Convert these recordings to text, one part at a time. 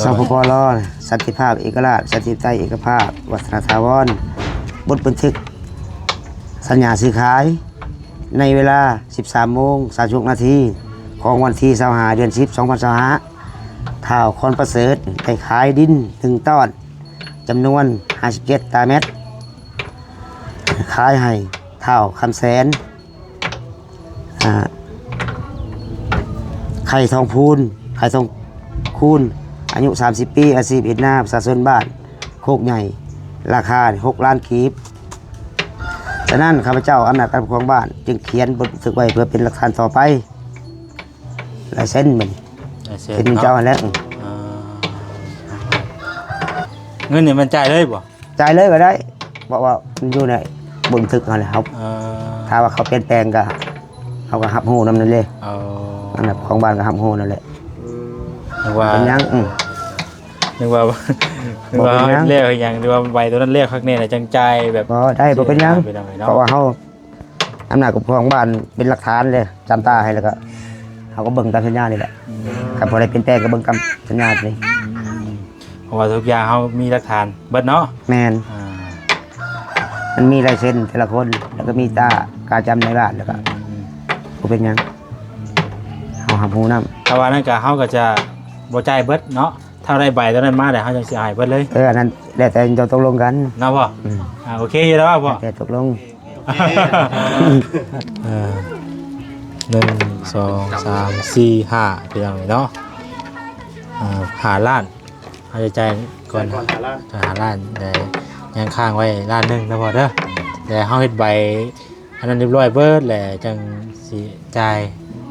ສປປລ ສັນຕິພາບເອກະລາດ ປະຊາທິປະໄຕເອກະພາບ ວັດທະນະຖາວອນ. ບົດບັນທຶກສັນຍາຊື້ຂາຍ ໃນເວລາສິບສາມໂມງສາມສິບຫົກນາທີ ຂອງວັນທີຊາວຫ້າ ເດືອນສິບ ສອງພັນຊາວຫ້າ ທ້າວຄອນປະເສີດໄດ້ຂາຍດິນໜຶ່ງຕອນ ຈຳນວນຫ້າສິບເຈັດຕາແມັດ ຂາຍໃຫ້ທ້າວຄຳແສນ ອ່າ ໄຂ່ທອງພູນ ໄຂ່ທອງຄູນ ອາຍຸສາມສິບປີ ອາຊີບເຮັດນາ ປະຊາຊົນບ້ານໂຄກໃຫຍ່ ລາຄາຫົກລ້ານກີບ. ສະນັ້ນ ຂ້າພະເຈົ້າອຳນາດການປົກຄອງບ້ານ ຈຶ່ງຂຽນບົດບັນທຶກໄວ້ເພື່ອເປັນຫຼັກຖານຕໍ່ໄປ. ລາຍເຊັນບັດນີ້ ລາຍເຊັນ ເຊັນເຈົ້າຫັ້ນແຫຼະ. ເອີ ເງິນນີ້ແມ່ນຈ່າຍເລີຍບໍ່? ຈ່າຍເລີຍກໍໄດ້ ເພາະວ່າມັນຢູ່ໃນບັນທຶກເຮົາແຫຼະ. ເຮົາ ເອີ ຖ້າວ່າເຂົາປ່ຽນແປງກໍ ເຮົາກໍຮັບຮູ້ນຳນັ້ນເດ້. ເອີ ອັນນັ້ນຂອງບ້ານກໍຮັບຮູ້ນັ້ນແຫຼະ. ອືມ ນຶກວ່າ ເປັນຫຍັງ? ອືມ ນຶກວ່າ ນຶກວ່າ ບໍ່ເປັນຫຍັງ ເຮັດແລ້ວເຮັດຫຍັງ ຫຼືວ່າໃບຕົວນັ້ນແລ້ວຄັກແນ່ແລ້ວຈັ່ງຈ່າຍແບບ ບໍ່ໄດ້ ບໍ່ເປັນຫຍັງ ເພາະວ່າເຮົາ ອຳນາດການປົກຄອງບ້ານເປັນຫຼັກຖານເລີຍ ຈຳຕາໃຫ້ ແລ້ວກໍເຮົາກໍເບິ່ງຕາມສັນຍານີ້ແຫຼະ. ອືມ ຄັນຜູ້ໃດປ່ຽນແປງກໍເບິ່ງຕາມສັນຍານີ້. ອືມ ເພາະວ່າທຸກຢ່າງເຮົາມີຫຼັກຖານເບິດເນາະ. ແມ່ນ ອ່າ ມັນມີລາຍເຊັນແຕ່ລະຄົນ ແລ້ວກໍມີຕາກາຈຳໃນບ້ານ ແລ້ວກໍ ອືມ ບໍ່ເປັນຫຍັງ ເຮົາຮັບຮູ້ນຳ. ຖ້າວ່ານັ້ນກໍເຮົາກໍຈະບໍ່ຈ່າຍເບິດເນາະ. ຖ້າໄດ້ໃບຕົວນັ້ນມາແລ້ວ ເຮົາຈັ່ງຊິເອົາໃຫ້ເບິດເລີຍ. ເອີ ອັນນັ້ນແລ້ວແຕ່ເຈົ້າຕົກລົງກັນເນາະພໍ່. ອືມ ອ່າ ໂອເຄຢູ່ແລ້ວພໍ່. ແລ້ວແຕ່ຕົກລົງ. ເອີ ໜຶ່ງ ສອງ ສາມ ສີ່ ຫ້າ ພີ່ນ້ອງເນາະ. ອ່າ ຫ້າລ້ານ ເຮົາຈະຈ່າຍກ່ອນ ຈ່າຍກ່ອນຫ້າລ້ານ ຫ້າລ້ານ ແຕ່ຍັງຄ້າງໄວ້ລ້ານໜຶ່ງເນາະພໍ່ເດີ. ແຕ່ເຮົາເຮັດໃບ ອັນນັ້ນຮຽບຮ້ອຍເບິດແລ້ວ ຈັ່ງຊິຈ່າຍ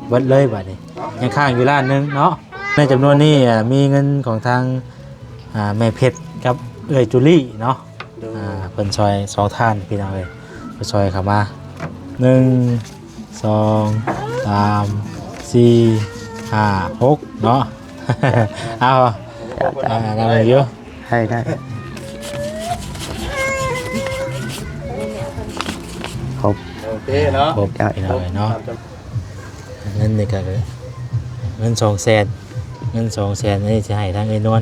ເບິດເລີຍບາດນີ້. ຍັງຄ້າງຢູ່ລ້ານໜຶ່ງເນາະ. ໃນຈຳນວນນີ້ ອ່າ ມີເງິນຂອງທາງ ອ່າ ແມ່ເພັດກັບເອື້ອຍຈູລີເນາະ. ໂດຍ ອ່າ ເພິ່ນຊ່ອຍສອງທ່ານພີ່ນ້ອງເອີຍ ເພິ່ນຊ່ອຍເຂົ້າມາ ໜຶ່ງ ສອງ ສາມ ສີ່ ຫ້າ ຫົກເນາະ. ເອົາ ອ່າ ນຳຢູ່ ໄດ້ ໄດ້ ຄົບ ໂອເຄເນາະ ຄົບ ເຈົ້າ ພີ່ນ້ອງເອີຍເນາະ. ເງິນນີ້ກໍເງິນສອງແສນ ເງິນສອງແສນນີ້ຊິໃຫ້ທາງເອື້ອຍນວນ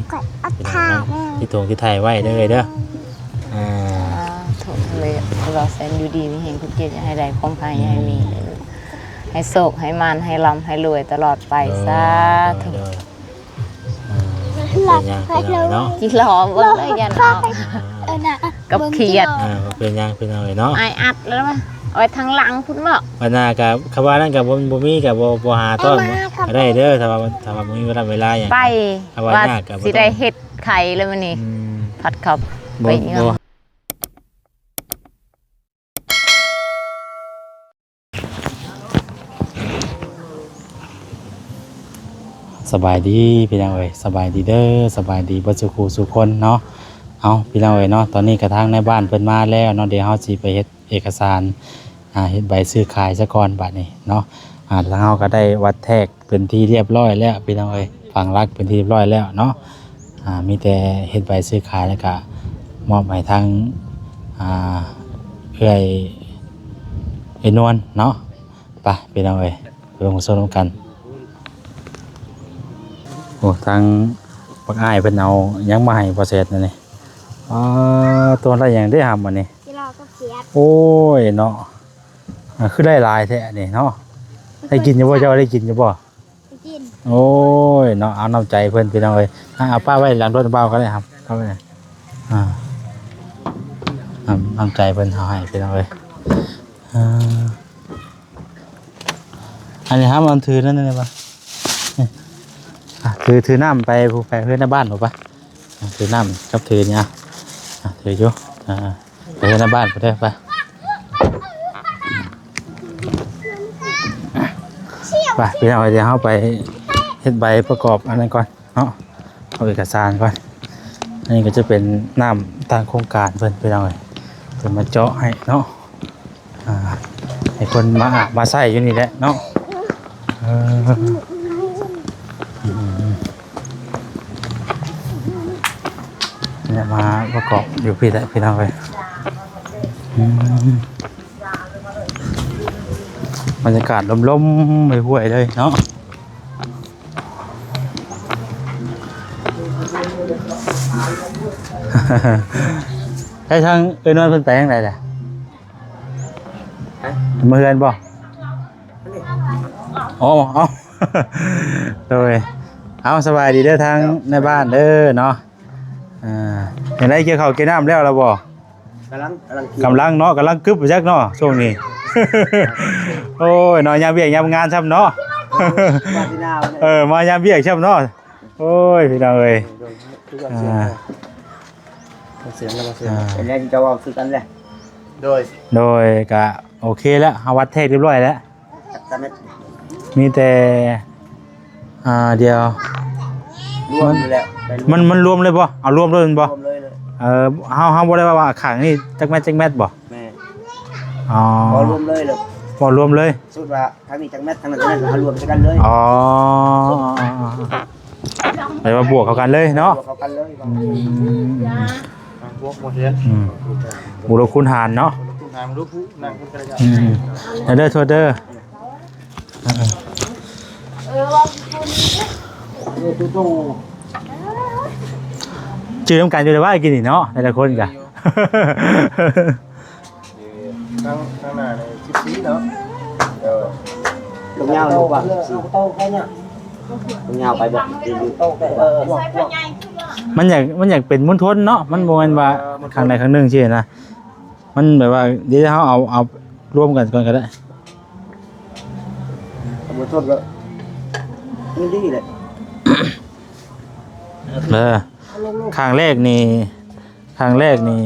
ພີ່ນ້ອງເນາະ ທີ່ຕົງທີ່ໄຖ່ໄວ້ເດີເອີຍເດີ. ອ່າ ທຸກເລີຍ ເຈົ້າແສນຢູ່ດີມີແຮງ ທຸກເຈັບຢ່າໃຫ້ໄດ້ ຄວາມໄພຢ່າໃຫ້ມີ ອືມ ໃຫ້ໂຊກໃຫ້ໝານ ໃຫ້ລ່ຳໃຫ້ລວຍຕະຫຼອດໄປ ໂດຍ ສາທຸ ໂດຍ ໂດຍ. ອ່າ ເປັນຫຍັງ ເປັນຫຍັງເນາະ ກິນຫຼໍ່ເບິ່ງເລີຍ ຢ້ານເອົາ ເອີນະ ກັບຂຽດ ເອີ ເປັນຫຍັງ ເປັນຫຍັງເນາະ ອາຍອັດແລ້ວວະ ເອົາໄວ້ທາງຫຼັງພຸ້ນເບາະ. ບັດໜ້າກໍ ຄຳວ່ານັ້ນກໍບໍ່ ບໍ່ມີກໍບໍ່ ບໍ່ຫາຕ້ອນ ເອົາມາ ກໍໄດ້ເດີ ຖ້າວ່າ ຖ້າວ່າບໍ່ມີເວລາ ເວລາຫຍັງ ໄປ ຖ້າວ່າ ວ່າຍາກກໍບໍ່ຕ້ອງ ຊິໄດ້ເຮັດໄຂ່ແລ້ວມື້ນີ້ ອືມ ພັດເຂົ້າ ບໍ່ ໄປເຫຍື້ອງ ບໍ່ ສະບາຍດີພີ່ນ້ອງເອີຍ ສະບາຍດີເດີ ສະບາຍດີເບິດສູ່ຄູ່ສູ່ຄົນເນາະ. ເອົາ ພີ່ນ້ອງເອີຍເນາະ ຕອນນີ້ກະທາງນາຍບ້ານເພິ່ນມາແລ້ວເນາະ ດຽວເຮົາຊິໄປເຮັດເອກະສານ ອ່າ ເຮັດໃບຊື້ຂາຍຊະກ່ອນບາດນີ້ເນາະ. ອ່າ ທາງເຮົາກະໄດ້ວັດແທກ ເປັນທີ່ຮຽບຮ້ອຍແລ້ວພີ່ນ້ອງເອີຍ ຝັງຫຼັກເປັນທີ່ຮຽບຮ້ອຍແລ້ວເນາະ. ອ່າ ມີແຕ່ເຮັດໃບຊື້ຂາຍ ແລ້ວກະມອບໃຫ້ທາງ ອ່າ ເອື້ອຍ ເອື້ອຍນວນເນາະ. ໄປພີ່ນ້ອງເອີຍ ໄປເບິ່ງໄປຊົມນຳກັນ. ໂອ້ ທາງບັກອ້າຍເພິ່ນເອົາຫຍັງມາໃຫ້ພໍ່ແຊດແນວນີ້. ອ່າ ໂຕໄດ້ຫຍັງເດ້ຫຳອັນນີ້? ກິໂລກັບຂຽດ. ໂອ້ຍເນາະ ອ່າ ຄືໄດ້ຫຼາຍແທ້ນີ້ເນາະ. ໄດ້ກິນຢູ່ບໍ່? ເຈົ້າໄດ້ກິນຢູ່ບໍ່? ໄດ້ກິນ. ໂອ້ຍເນາະ ເອົານ້ຳໃຈເພິ່ນພີ່ນ້ອງເອີຍ. ອ່າ ເອົາປະໄວ້ຫຼັງລົດບ່າວກໍໄດ້ຫຳ ເອົາໄວ້. ອ່າ ນ້ຳ ນ້ຳໃຈເພິ່ນເອົາໃຫ້ພີ່ນ້ອງເອີຍ. ອ່າ ອັນນີ້ຫາມັນຖືນັ້ນນີ້ບໍ່? ນີ້ ອ່ະ ຖື ຖືນ້ຳໄປ ໄປເຮືອນໃນບ້ານພຸ້ນປະ. ອ່ະ ຖືນ້ຳກັບຖືນີ້ ອ່ະ ອ່ະ ຖືຢູ່ ອ່າ ໄປເຮືອນໃນບ້ານພຸ້ນເດີ ໄປ ໄປ ພີ່ນ້ອງ ດຽວເຮົາໄປເຮັດໃບປະກອບອັນນັ້ນກ່ອນເນາະ ເອົາເອກະສານກ່ອນ. ອັນນີ້ກໍຈະເປັນນ້ຳທາງໂຄງການເພິ່ນ ພີ່ນ້ອງເອີຍ ເພິ່ນມາເຈາະໃຫ້ເນາະ. ອ່າ ໃຫ້ຄົນມາອາບມາໃຊ້ຢູ່ນີ້ແຫຼະເນາະ. ເອີ ນີ້ແຫຼະ ມາປະກອບຢູ່ພີ້ແຫຼະພີ່ນ້ອງເອີຍ. ອືມ ບັນຍາກາດລົມໆ ຫ້ວຍໆ ເລີຍເນາະ. ໃຊ້ທາງເອື້ອຍນວນເພິ່ນໄປທາງໃດລະ? ເມືອເຮືອນບໍ່? ອໍ ເອົາ ໂດຍ ເອົາ ສະບາຍດີເດີທາງໃນບ້ານເດີເນາະ. ອ່າ ຈັ່ງໃດ ກ່ຽວເຂົ້າກ່ຽວນ້ຳແລ້ວລະບໍ່? ກຳລັງ ກຳລັງ ກຳລັງເນາະ ກຳລັງກຶບຈັກເນາະຊ່ວງນີ້. ໂອ້ຍເນາະ ຍາມວຽກຍາມງານຊ້ຳເນາະ. ເອີ ມາຍາມວຽກຊ້ຳເນາະ. ໂອ້ຍ ພີ່ນ້ອງເອີຍ ອ່າ ເປັນແລ້ວເຈົ້າເວົ້າຄືກັນແຫຼະ. ໂດຍ ໂດຍ ກະໂອເຄແລ້ວ ເຮົາວັດແທກຮຽບຮ້ອຍແລ້ວ. ຈັກຕາແມັດ ມີແຕ່ ອ່າ ດຽວ ລວມຢູ່ແລ້ວ ມັນ ມັນລວມເລີຍບໍ່? ເອົາລວມເລີຍແມ່ນບໍ່? ລວມເລີຍ ເອີ ເຮົາ ເຮົາບໍ່ໄດ້ວ່າ ວ່າຂ້າງນີ້ຈັກແມັດ ຈັກແມັດບໍ່? ແມ່ນ ອໍ ເວົ້າລວມເລີຍ ເວົ້າລວມເລີຍ ສົມມຸດວ່າ ທາງນີ້ຈັກແມັດ ທາງນັ້ນຈັກແມັດ ເຮົາລວມໃສ່ກັນເລີຍ. ອໍ ແປວ່າບວກເຂົ້າກັນເລີຍເນາະ. ບວກເຂົ້າກັນເລີຍ ອືມ ອ່າ ບວກໝົດເລີຍ ອືມ ບວກລົບຄູນຫານເນາະ. ບວກລົບຄູນຫານ ບວກລົບຄູນ ນັ່ງຄູນກັນລະຢ່າງ ອືມ ເດີ ໂທດເດີ. ເອີ ເອີ ເອີ ຈື່ນຳກັນຢູ່ແລ້ວວ່າກິນນີ້ເນາະ ແຕ່ລະຄົນກະ ທາງ ທາງໜ້ານີ້ສິບສີ່ເນາະ. ເອີ ລົງຍາວ ລົງກວ້າງສິບສີ່ ລົງຍາວໄປບໍ່? ມັນຢາກ ມັນຢາກເປັນມົນທົນເນາະ ມັນບໍ່ແມ່ນວ່າ ເອີ ມົນທົນ ຂ້າງໃດຂ້າງໜຶ່ງຊີ້ນະ. ມັນແບບວ່າ ດຽວເຮົາເອົາ ເອົາລວມກັນກ່ອນກໍໄດ້. ບໍ່ທົນກໍ ມັນດີແຫຼະ. ເອີ ຄັ້ງແລກນີ້ ຄັ້ງແລກນີ້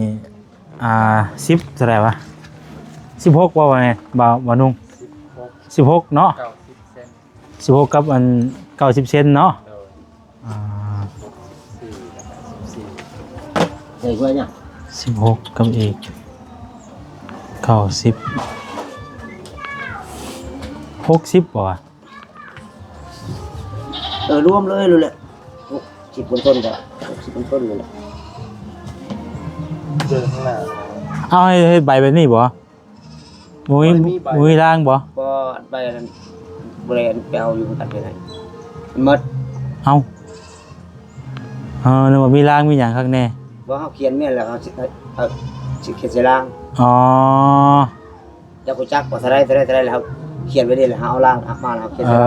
ອ່າ ສິບເທົ່າໃດວະ? ສິບຫົກ ບໍ່ແມ່ນ ບ່າວ ບ່າວນຸ່ງ? ສິບຫົກ ສິບຫົກເນາະ. ເກົ້າສິບເຊັນ ສິບຫົກກັບອັນ ເກົ້າສິບເຊັນເນາະ. ໂດຍ ອ່າ ສິບຫົກກັບອີກເກົ້າສິບ ຫົກສິບບໍ່ວະ? ເອີ ລວມເລີຍໂລດແຫຼະ ຫົກສິບຕົ້ນໆ ກໍຫົກສິບຕົ້ນໆ ໂລດແຫຼະ. ເດີນຂ້າງໜ້າ ເອົາ ໃຫ້ ໃຫ້ໃບແບບນີ້ບໍ່? ບໍ່ມີ ບໍ່ມີໃບ ບໍ່ມີລາງບໍ່? ບໍ່ ໃບອັນນັ້ນ ບໍ່ໄດ້ໄປເອົາຢູ່ນຳກັນໄປໃນ ມັນໝົດ. ເອົ້າ ເອີ ນຶກວ່າມີລາງມີຫຍັງຄັກແນ່. ບໍ່ ເຮົາຂຽນແມ່ນແລ້ວ ເຮົາຊິ ເຮົາຊິຂຽນໃສ່ລາງ. ອໍ ເຈົ້າຮູ້ຈັກບໍ່ ເທົ່າໃດ ເທົ່າໃດ ເທົ່າໃດ ແລ້ວເຮົາຂຽນໄວ້ເດ້ ແລ້ວເຮົາເອົາລາງມາ ແລ້ວເຮົາຂຽນໃສ່ລາງ.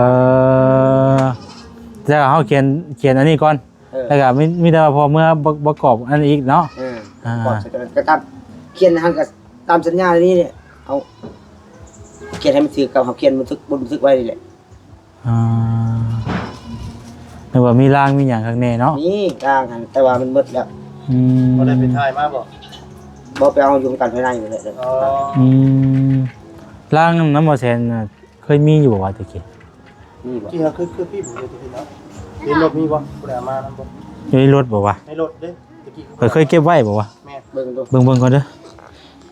ເອີ ແລ້ວເຮົາຂຽນ ຂຽນອັນນີ້ກ່ອນ. ເອີ ແລ້ວກໍມີ ມີແຕ່ວ່າພໍເມື່ອປະ ປະກອບອັນນັ້ນອີກເນາະ. ເອີ ອ່າ ປະກອບໃສ່ຕົວນັ້ນກໍຕາມ ຂຽນໃຫ້ເຮົາກໍຕາມສັນຍານີ້ແຫຼະ ເຮົາຂຽນໃຫ້ມັນຖືກກັບເຮົາຂຽນບັນທຶກ ບົດບັນທຶກໄວ້ນີ້ແຫຼະ. ອ່າ ນຶກວ່າມີລາງມີຫຍັງຄັກແນ່ເນາະ. ມີລາງຫັ້ນ ແຕ່ວ່າມັນໝົດແລ້ວ. ອືມ ບໍ່ໄດ້ໄປຖ່າຍມາບໍ່? ບໍ່ ໄປເອົາຢູ່ນຳກັນພາຍໃນນີ້ແຫຼະ. ອໍ ອືມ ລາງນຳ ນຳບໍ່ແສນນະ ເຄີຍມີຢູ່ບໍ່ວະແຕ່ກີ້? ມີບໍ່? ທີ່ເຮົາຄື ຄືປີ້ບໍ່ເລີຍແຕ່ກີ້ເນາະ. ເຫັນລົດມີບໍ່? ຜູ້ໃດເອົາມານຳບໍ່? ຢູ່ໃນລົດບໍ່ວະ? ໃນລົດເດ້ ແຕ່ກີ້ ຂ້ອຍເຄີຍເກັບໄວ້ບໍ່ວະ? ແມ່ນ ເບິ່ງດູ ເບິ່ງ ເບິ່ງກ່ອນເດີ.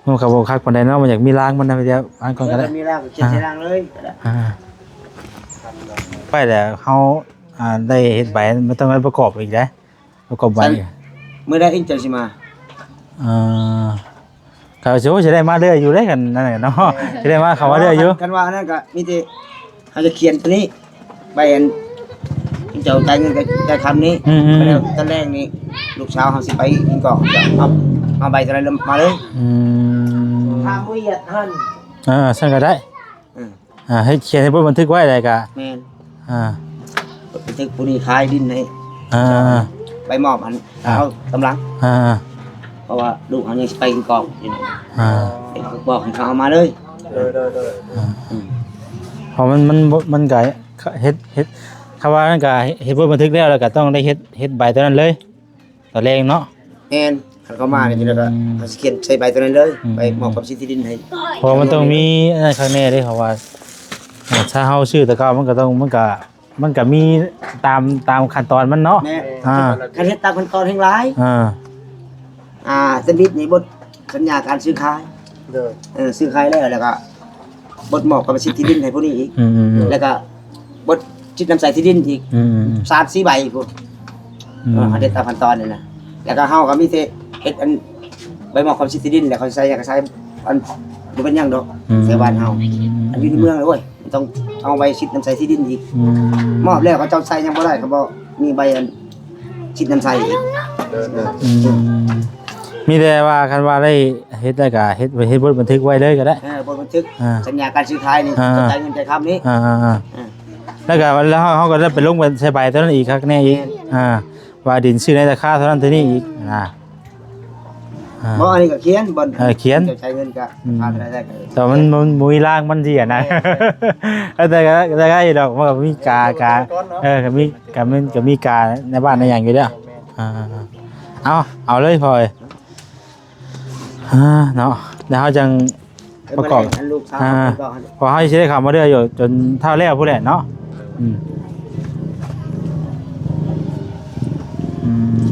ມັນກໍບໍ່ຄັກປານໃດເນາະ ມັນຢາກມີລາງມັນນະ. ດຽວອ່ານກ່ອນກໍໄດ້ ມີລາງກໍຂຽນໃສ່ລາງເລີຍກໍໄດ້. ອ່າ ໄປແລ້ວເຮົາ ອ່າ ໄດ້ເຮັດໃບ ມັນຕ້ອງໄດ້ປະກອບອີກເດ້. ປະກອບໃບ ມື້ໃດເຈົ້າຊິມາ? ເອີ ກໍຊິ ຊິໄດ້ມາເລື້ອຍຢູ່ເດ້ ຄັນນັ້ນເນາະ. ເອີ ຊິໄດ້ມາ ເຂົ້າມາເລື້ອຍຢູ່. ຄັນວ່າອັນນັ້ນກໍມີແຕ່ເຮົາຈະຂຽນຕົວນີ້ ໃບອັນເຈົ້າຈ່າຍເງິນກັບຈ່າຍຄຳນີ້. ອືມໆ ແລ້ວຕອນແລງນີ້ ລູກສາວເຮົາຊິໄປກິນກອງ ເອົາ ເອົາໃບຕົວນັ້ນມາເລີຍ. ອືມ ທາງວຽດຫັ້ນ. ເອີ ຊັ້ນກໍໄດ້. ເອີ ອ່າ ໃຫ້ຂຽນໃຫ້ບົດບັນທຶກໄວ້ແລ້ວກະ ແມ່ນ ອ່າ ບັນທຶກຜູ້ນີ້ຂາຍດິນໃຫ້ ອ່າ ໄປມອບໃຫ້ ອ່າ ເຮົາກຳລັງ ອ່າ ເພາະວ່າລູກເຮົາຍັງຊິໄປກິນກອງຢູ່ນີ້ ອ່າ ບອກໃຫ້ເຂົາເອົາມາເລີຍ. ໂດຍ ໂດຍ ໂດຍ ອ່າ ອືມ ເພາະມັນ ມັນ ມັນກະເຮັດ ເຮັດ ຄຳວ່ານັ້ນກະເຮັດບົດບັນທຶກແລ້ວ ແລ້ວກະຕ້ອງໄດ້ເຮັດ ເຮັດໃບຕົວນັ້ນເລີຍ ຕອນແລງເນາະ. ແມ່ນ ຄັນເຂົາມານີ້ ອືມ ແລ້ວກໍເຮົາຊິຂຽນໃສ່ໃບຕົວນັ້ນເລີຍ ອືມ ໃບມອບກຳສິດທີ່ດິນໃຫ້. ເພາະວ່າມັນຕ້ອງມີອັນນັ້ນຄັກແນ່ເດ້ ເພາະວ່າ ເອີ ຖ້າເຮົາຊື້ແຕ່ເກົ່າ ມັນກໍຕ້ອງ ມັນກໍ ມັນກໍມີຕາມ ຕາມຂັ້ນຕອນມັນເນາະ. ແມ່ນ ອ່າ ຄັນເຮັດຕາມຂັ້ນຕອນແຮ່ງຫຼາຍ. ອ່າ ອ່າ ສະມິດນີ້ບົດສັນຍາການຊື້ຂາຍ. ໂດຍ ເອີ ຊື້ຂາຍແລ້ວ ແລ້ວກໍ ບົດມອບກຳມະສິດທີ່ດິນໃຫ້ຜູ້ນີ້ອີກ ອືມໆໆ ແລ້ວກໍບົດສິດນຳໃຊ້ທີ່ດິນອີກ ອືມໆໆ ສາມສີ່ໃບພຸ້ນ. ອືມ ເອີ ເຮົາເຮັດຕາມຂັ້ນຕອນນີ້ນະ ແລ້ວກໍເຮົາກໍມີແຕ່ເຮັດອັນໃບມອບກຳມະສິດທີ່ດິນ ແລ້ວເຂົາໃຊ້ຫຍັງກໍໃຊ້ ອັນບໍ່ເປັນຫຍັງດອກ ອືມ ໃນບ້ານເຮົາ ອືມ ອັນຢູ່ໃນເມືອງເລີຍ ຕ້ອງເອົາໃບສິດນຳໃຊ້ທີ່ດິນອີກ. ອືມ ມອບແລ້ວເຂົາເຈົ້າໃຊ້ຫຍັງບໍ່ໄດ້ ກໍບໍ່ມີໃບອັນ ຊິດນ້ຳໃສອີກ. ເອີ ເອີ ອືມ ມີແຕ່ວ່າຄັນວ່າໄດ້ເຮັດແລ້ວກໍເຮັດ ເຮັດບົດບັນທຶກໄວ້ເລີຍກໍໄດ້. ເອີ ບົດບັນທຶກ ອ່າ ສັນຍາການຊື້ຂາຍນີ້ ອ່າ ຈ່າຍເງິນຈ່າຍຄຳນີ້. ອ່າໆໆ ອ່າ ແລ້ວກໍ ແລ້ວເຮົາ ເຮົາກໍໄດ້ໄປລົງໄປໃສ່ໃບຕົວນັ້ນອີກຄັກແນ່ອີກ. ແມ່ນ ອ່າ ວ່າດິນຊື້ໃນລາຄາເທົ່ານັ້ນເທົ່ານີ້ອີກນະ. ອ່າ ບໍ່ ອັນນີ້ກໍຂຽນ ບ່ອນ ເອີ ຂຽນ ເຈົ້າໃຊ້ເງິນກໍ ອືມ ຄ່າເທົ່າໃດກໍ ແຕ່ວ່າມັນ ມັນບໍ່ມີລາງມັນຊິຫັ້ນນະ. ເອີ ແຕ່ກໍ ແຕ່ກໍໄດ້ດອກ ມັນກໍມີກາ ກາ ເອີ ກໍມີ ກໍມີ ກໍມີກາໃນບ້ານໃນຫຍັງຢູ່ເດ້. ອ່າ ເອົາ ເອົາເລີຍພໍ່ເອີຍ. ອ່າ ເນາະ ແລ້ວເຮົາຈັ່ງປະກອບ ອັນລູກສາວ ອ່າ ເພິ່ນກໍ ເພາະເຮົາຊິໄດ້ເຂົ້າມາເລື້ອຍຢູ່ ຈົນເທົ່າແລ້ວພຸ້ນແຫຼະເນາະ. ອືມ ອືມ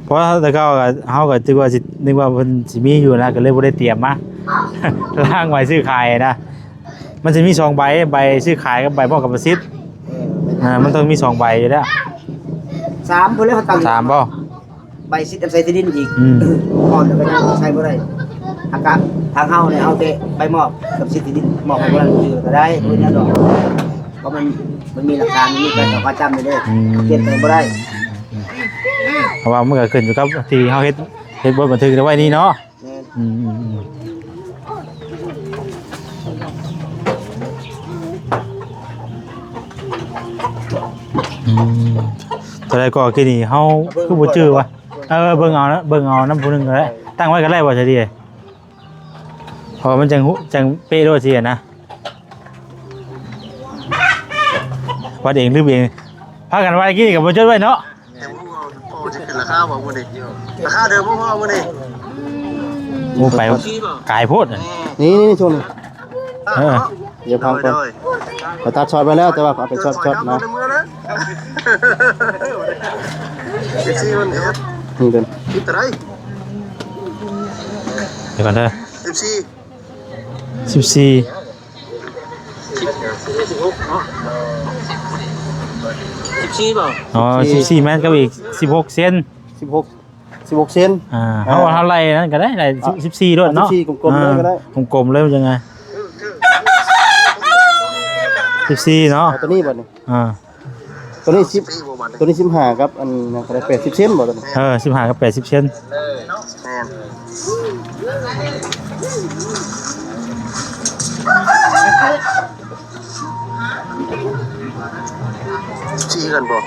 ເພາະວ່າແຕ່ເກົ່າກໍ ເຮົາກໍນຶກວ່າຊິ ນຶກວ່າເພິ່ນຊິມີຢູ່ນະ ກໍເລີຍບໍ່ໄດ້ຕຽມມາ ລາງໃບຊື້ຂາຍນະ. ມັນຊິມີສອງໃບ ໃບຊື້ຂາຍກັບໃບມອບກຳມະສິດ. ເອີ ອ່າ ມັນຕ້ອງມີສອງໃບຢູ່ແລ້ວ ສາມພຸ້ນແຫຼະ ເຮົາຕັ້ງ ສາມບໍ່? ໃບສິດນຳໃຊ້ທີ່ດິນອີກ. ອືມ ກ່ອນແລ້ວກໍຍັງໃຊ້ບໍ່ໄດ້. ອາການທາງເຮົານີ້ເອົາແຕ່ໃບມອບກັບສິດທີ່ດິນ ມອບໃຫ້ຜູ້ນັ້ນຜູ້ນີ້ກໍໄດ້. ອືມ ບໍ່ເປັນຫຍັງດອກ ເພາະມັນ ມັນມີຫຼັກຖານ ມັນມີການ ອືມ ຈຳຢູ່ເດ້. ອືມ ປ່ຽນແປງບໍ່ໄດ້. ເພາະວ່າມັນກໍຂຶ້ນຢູ່ກັບທີ່ເຮົາເຮັດ ເຮັດບົດບັນທຶກໄວ້ນີ້ເນາະ. ແມ່ນ ອືມ ອືມ ອືມ ເທົ່າໃດກໍກີ້ນີ້ເຮົາຄືບໍ່ຈື່ວະ? ເອີ ເບິ່ງເອົານະ ເບິ່ງເອົານຳຜູ້ໜຶ່ງກໍໄດ້ ຕັ້ງໄວ້ກໍໄດ້ບໍ່ຊະດີ? ເພາະວ່າມັນຈັ່ງຮູ້ ຈັ່ງເປະໂລດຊິນະ. ວັດເອງລືມເອງ ພາກັນວັດກີ້ນີ້ກໍບໍ່ຈົດໄວ້ເນາະ. ແຕ່ບໍ່ຮູ້ວ່າພໍ່ຊິຂຶ້ນລາຄາບໍ່ມື້ນີ້ ລາຄາເດີມບໍ່ພໍ່ມື້ນີ້? ໂອ້ ໄປກາຍໂພດ. ນີ້ ນີ້ ນີ້ ຊ່ວງນີ້ ເອີ ດຽວຟັງກ່ອນ ໂດຍ ເຂົາຕັດຊັອດໄວ້ແລ້ວ ແຕ່ວ່າເຂົາເອົາໄປຊັອດ ຊັອດນະ. ເອັຟຊີມັນເຮັດ ນີ້ເປັນ ຄິດເທົ່າໃດ? ດຽວກ່ອນເດີ ສິບສີ່ ສິບສີ່ ສິບຫົກເນາະ ສິບສີ່ບໍ່? ອໍ ສິບສີ່ ສິບສີ່ແມັດກັບອີກສິບຫົກເຊັນ ສິບຫົກ ສິບຫົກເຊັນ. ອ່າ ອ່າ ເຮົາ ເຮົາໄລ່ນັ້ນກໍໄດ້ ໄລ່ ອ່ະ ສິບສີ່ໂລດເນາະ ສິບສີ່ ກົມໆເລີຍກໍໄດ້ ອ່າ ກົມໆເລີຍ ມັນຈັ່ງໄງ ສິບສີ່ເນາະ ເອົາຕົວນີ້ບັດນີ້ ອ່າ ຕົວນີ້ສິບ ຕົວນີ້ສິບຫ້າກັບອັນນັ້ນກໍໄດ້ ແປດສິບເຊັນບໍ່ຕົວນີ້? ເອີ ສິບຫ້າກັບແປດສິບເຊັນ ແມ່ນ ສີ່ກັນບໍ່?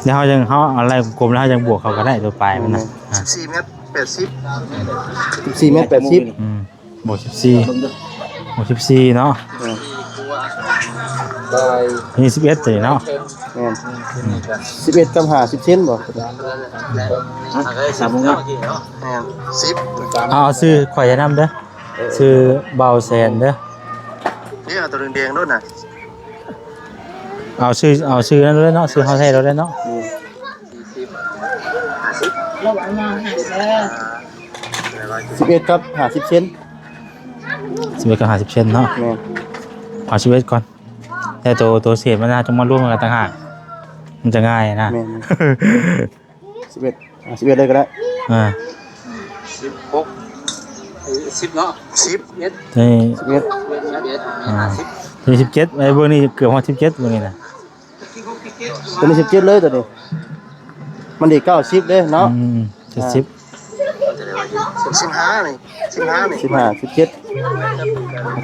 ແລ້ວເຮົາຈັ່ງ ເຮົາເອົາໄລ່ກົມໆ ແລ້ວເຮົາຈັ່ງບວກເຂົາກໍໄດ້ ຕົວປາຍມັນນະ. ອືມ ອ່າ ສິບສີ່ແມັດແປດສິບ ສິບສີ່ແມັດແປດສິບ ອືມ ບວກສິບສີ່ ບວກສິບສີ່ເນາະ ເອີ ນີ້ສິບເອັດຕົວນີ້ເນາະ ແມ່ນ ອືມ ສິບເອັດກັບຫ້າສິບເຊັນບໍ່? ຮະ? ສາມ ແມ່ນ ສິບ ເອົາ ເອົາຊື່ຂ້ອຍນຳເດີ ເອີ ຊື່ບ່າວແສນເດີ ນີ້ເອົາຕົວແດງໆໂລດນະ ເອົາຊື່ ເອົາຊື່ນັ້ນໂລດເນາະ ຊື່ເຮົາແທ້ໂລດເນາະ ອືມ ສິບເອັດກັບຫ້າສິບເຊັນ ສິບເອັດກັບຫ້າສິບເຊັນເນາະ ແມ່ນ ເອົາສິບເອັດກ່ອນ ແຕ່ໂຕ ໂຕເສດມັນນະ ຈະມາລວມກັນຕ່າງຫາກ ມັນຈະງ່າຍນະ ແມ່ນ ສິບເອັດ ອ່າ ສິບເອັດເລີຍກໍໄດ້ ອ່າ ສິບຫົກ ເອີ ສິບເນາະ ສິບເອັດ ນີ້ ສິບເອັດ ສິບເອັດ ອ່າ ຫ້າສິບ ນີ້ສິບເຈັດ ໄອ້ເບິ່ງນີ້ເກືອບຮອດສິບເຈັດເບິ່ງນີ້ນະ ຕົວນີ້ສິບເຈັດເລີຍຕົວນີ້ ມັນໄດ້ເກົ້າສິບເດ້ເນາະ ອືມ ເຈັດສິບ ສິບຫ້ານີ້ ສິບຫ້ານີ້ ສິບຫ້າ ສິບເຈັດ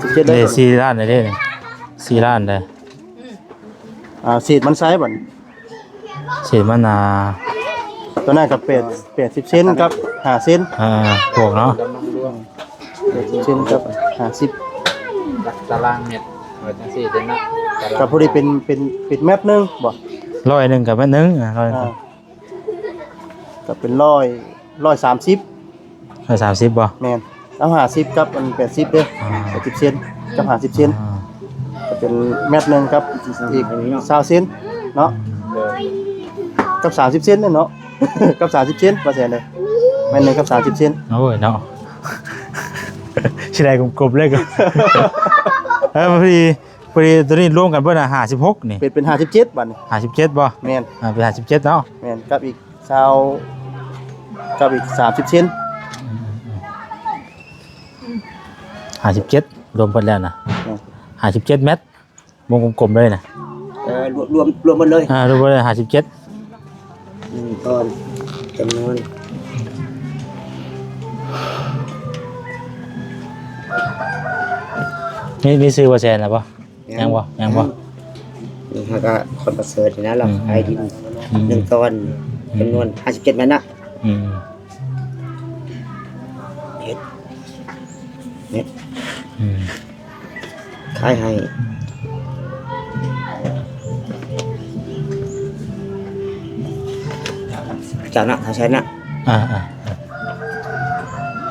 ສິບເຈັດເລີຍ ເດ້ ສີ່ລ້ານເດ້ ສີ່ລ້ານເດ້ ອ່າ ເສດມັນໃຊ້ບັດ ເສດມັນ ອ່າ ຕົວນັ້ນກໍແປດ ແປດສິບເຊັນກັບຫ້າເຊັນ ອ່າ ບວກເນາະ ແປດສິບເຊັນກັບຫ້າສິບ ຕາລາງແມັດ ວ່າຈັ່ງຊີ້ເດ້ເນາະ ກໍພໍດີເປັນ ເປັນ ເປັນແມັດໜຶ່ງບໍ່ ຮ້ອຍໜຶ່ງກັບແມັດໜຶ່ງ ອ່າ ຮ້ອຍ ອ່າ ກໍເປັນຮ້ອຍ ຮ້ອຍສາມສິບ ຮ້ອຍສາມສິບບໍ່? ແມ່ນ ເອົາຫ້າສິບກັບອັນແປດສິບເດ້ ອ່າ ແປດສິບເຊັນກັບຫ້າສິບເຊັນ ອ່າ ກໍເປັນແມັດໜຶ່ງກັບອີກຊາວເຊັນເນາະ ກັບສາມສິບເຊັນເນາະ ກັບສາມສິບເຊັນ ວ່າແສນເດ້ ແມັດໜຶ່ງກັບສາມສິບເຊັນ ໂອ້ຍເນາະ ຊິໄດ້ກົມໆເລີຍກໍ ເອີ ພໍດີ ພໍດີຕົວນີ້ລວມກັນເບິດນະ ຫ້າສິບຫົກນີ້ ເປັນ ເປັນຫ້າສິບເຈັດບັດນີ້ ຫ້າສິບເຈັດບໍ່? ແມ່ນ ອ່າ ເປັນຫ້າສິບເຈັດເນາະ ແມ່ນ ກັບອີກຊາວ ກັບອີກສາມສິບເຊັນ ຫ້າສິບເຈັດ ລວມເບິດແລ້ວນະ ແມ່ນ ຫ້າສິບເຈັດແມັດ ວົງກົມໆເລີຍນະ ເອີ ລວມ ລວມ ລວມເບິດເລີຍ ອ່າ ລວມເບິດເລີຍ ຫ້າສິບເຈັດ ໜຶ່ງຕອນ ຈຳນວນ ມີ ມີຊື່ບໍ່ແຊນນະບໍ່? ຍັງບໍ່? ຍັງບໍ່? ນີ້ເຮົາກໍຄອນປະເສີດນີ້ນະ ລາວ ອືມ ຂາຍດິນ ອືມ ໜຶ່ງຕອນ ອືມ ຈຳນວນຫ້າສິບເຈັດແມັດນະ ອືມ ເຮັດ ເຮັດ ອືມ ຂາຍໃຫ້ ເຈົ້ານະ ເທົ່າແສນນະ ອ່າ ອ່າ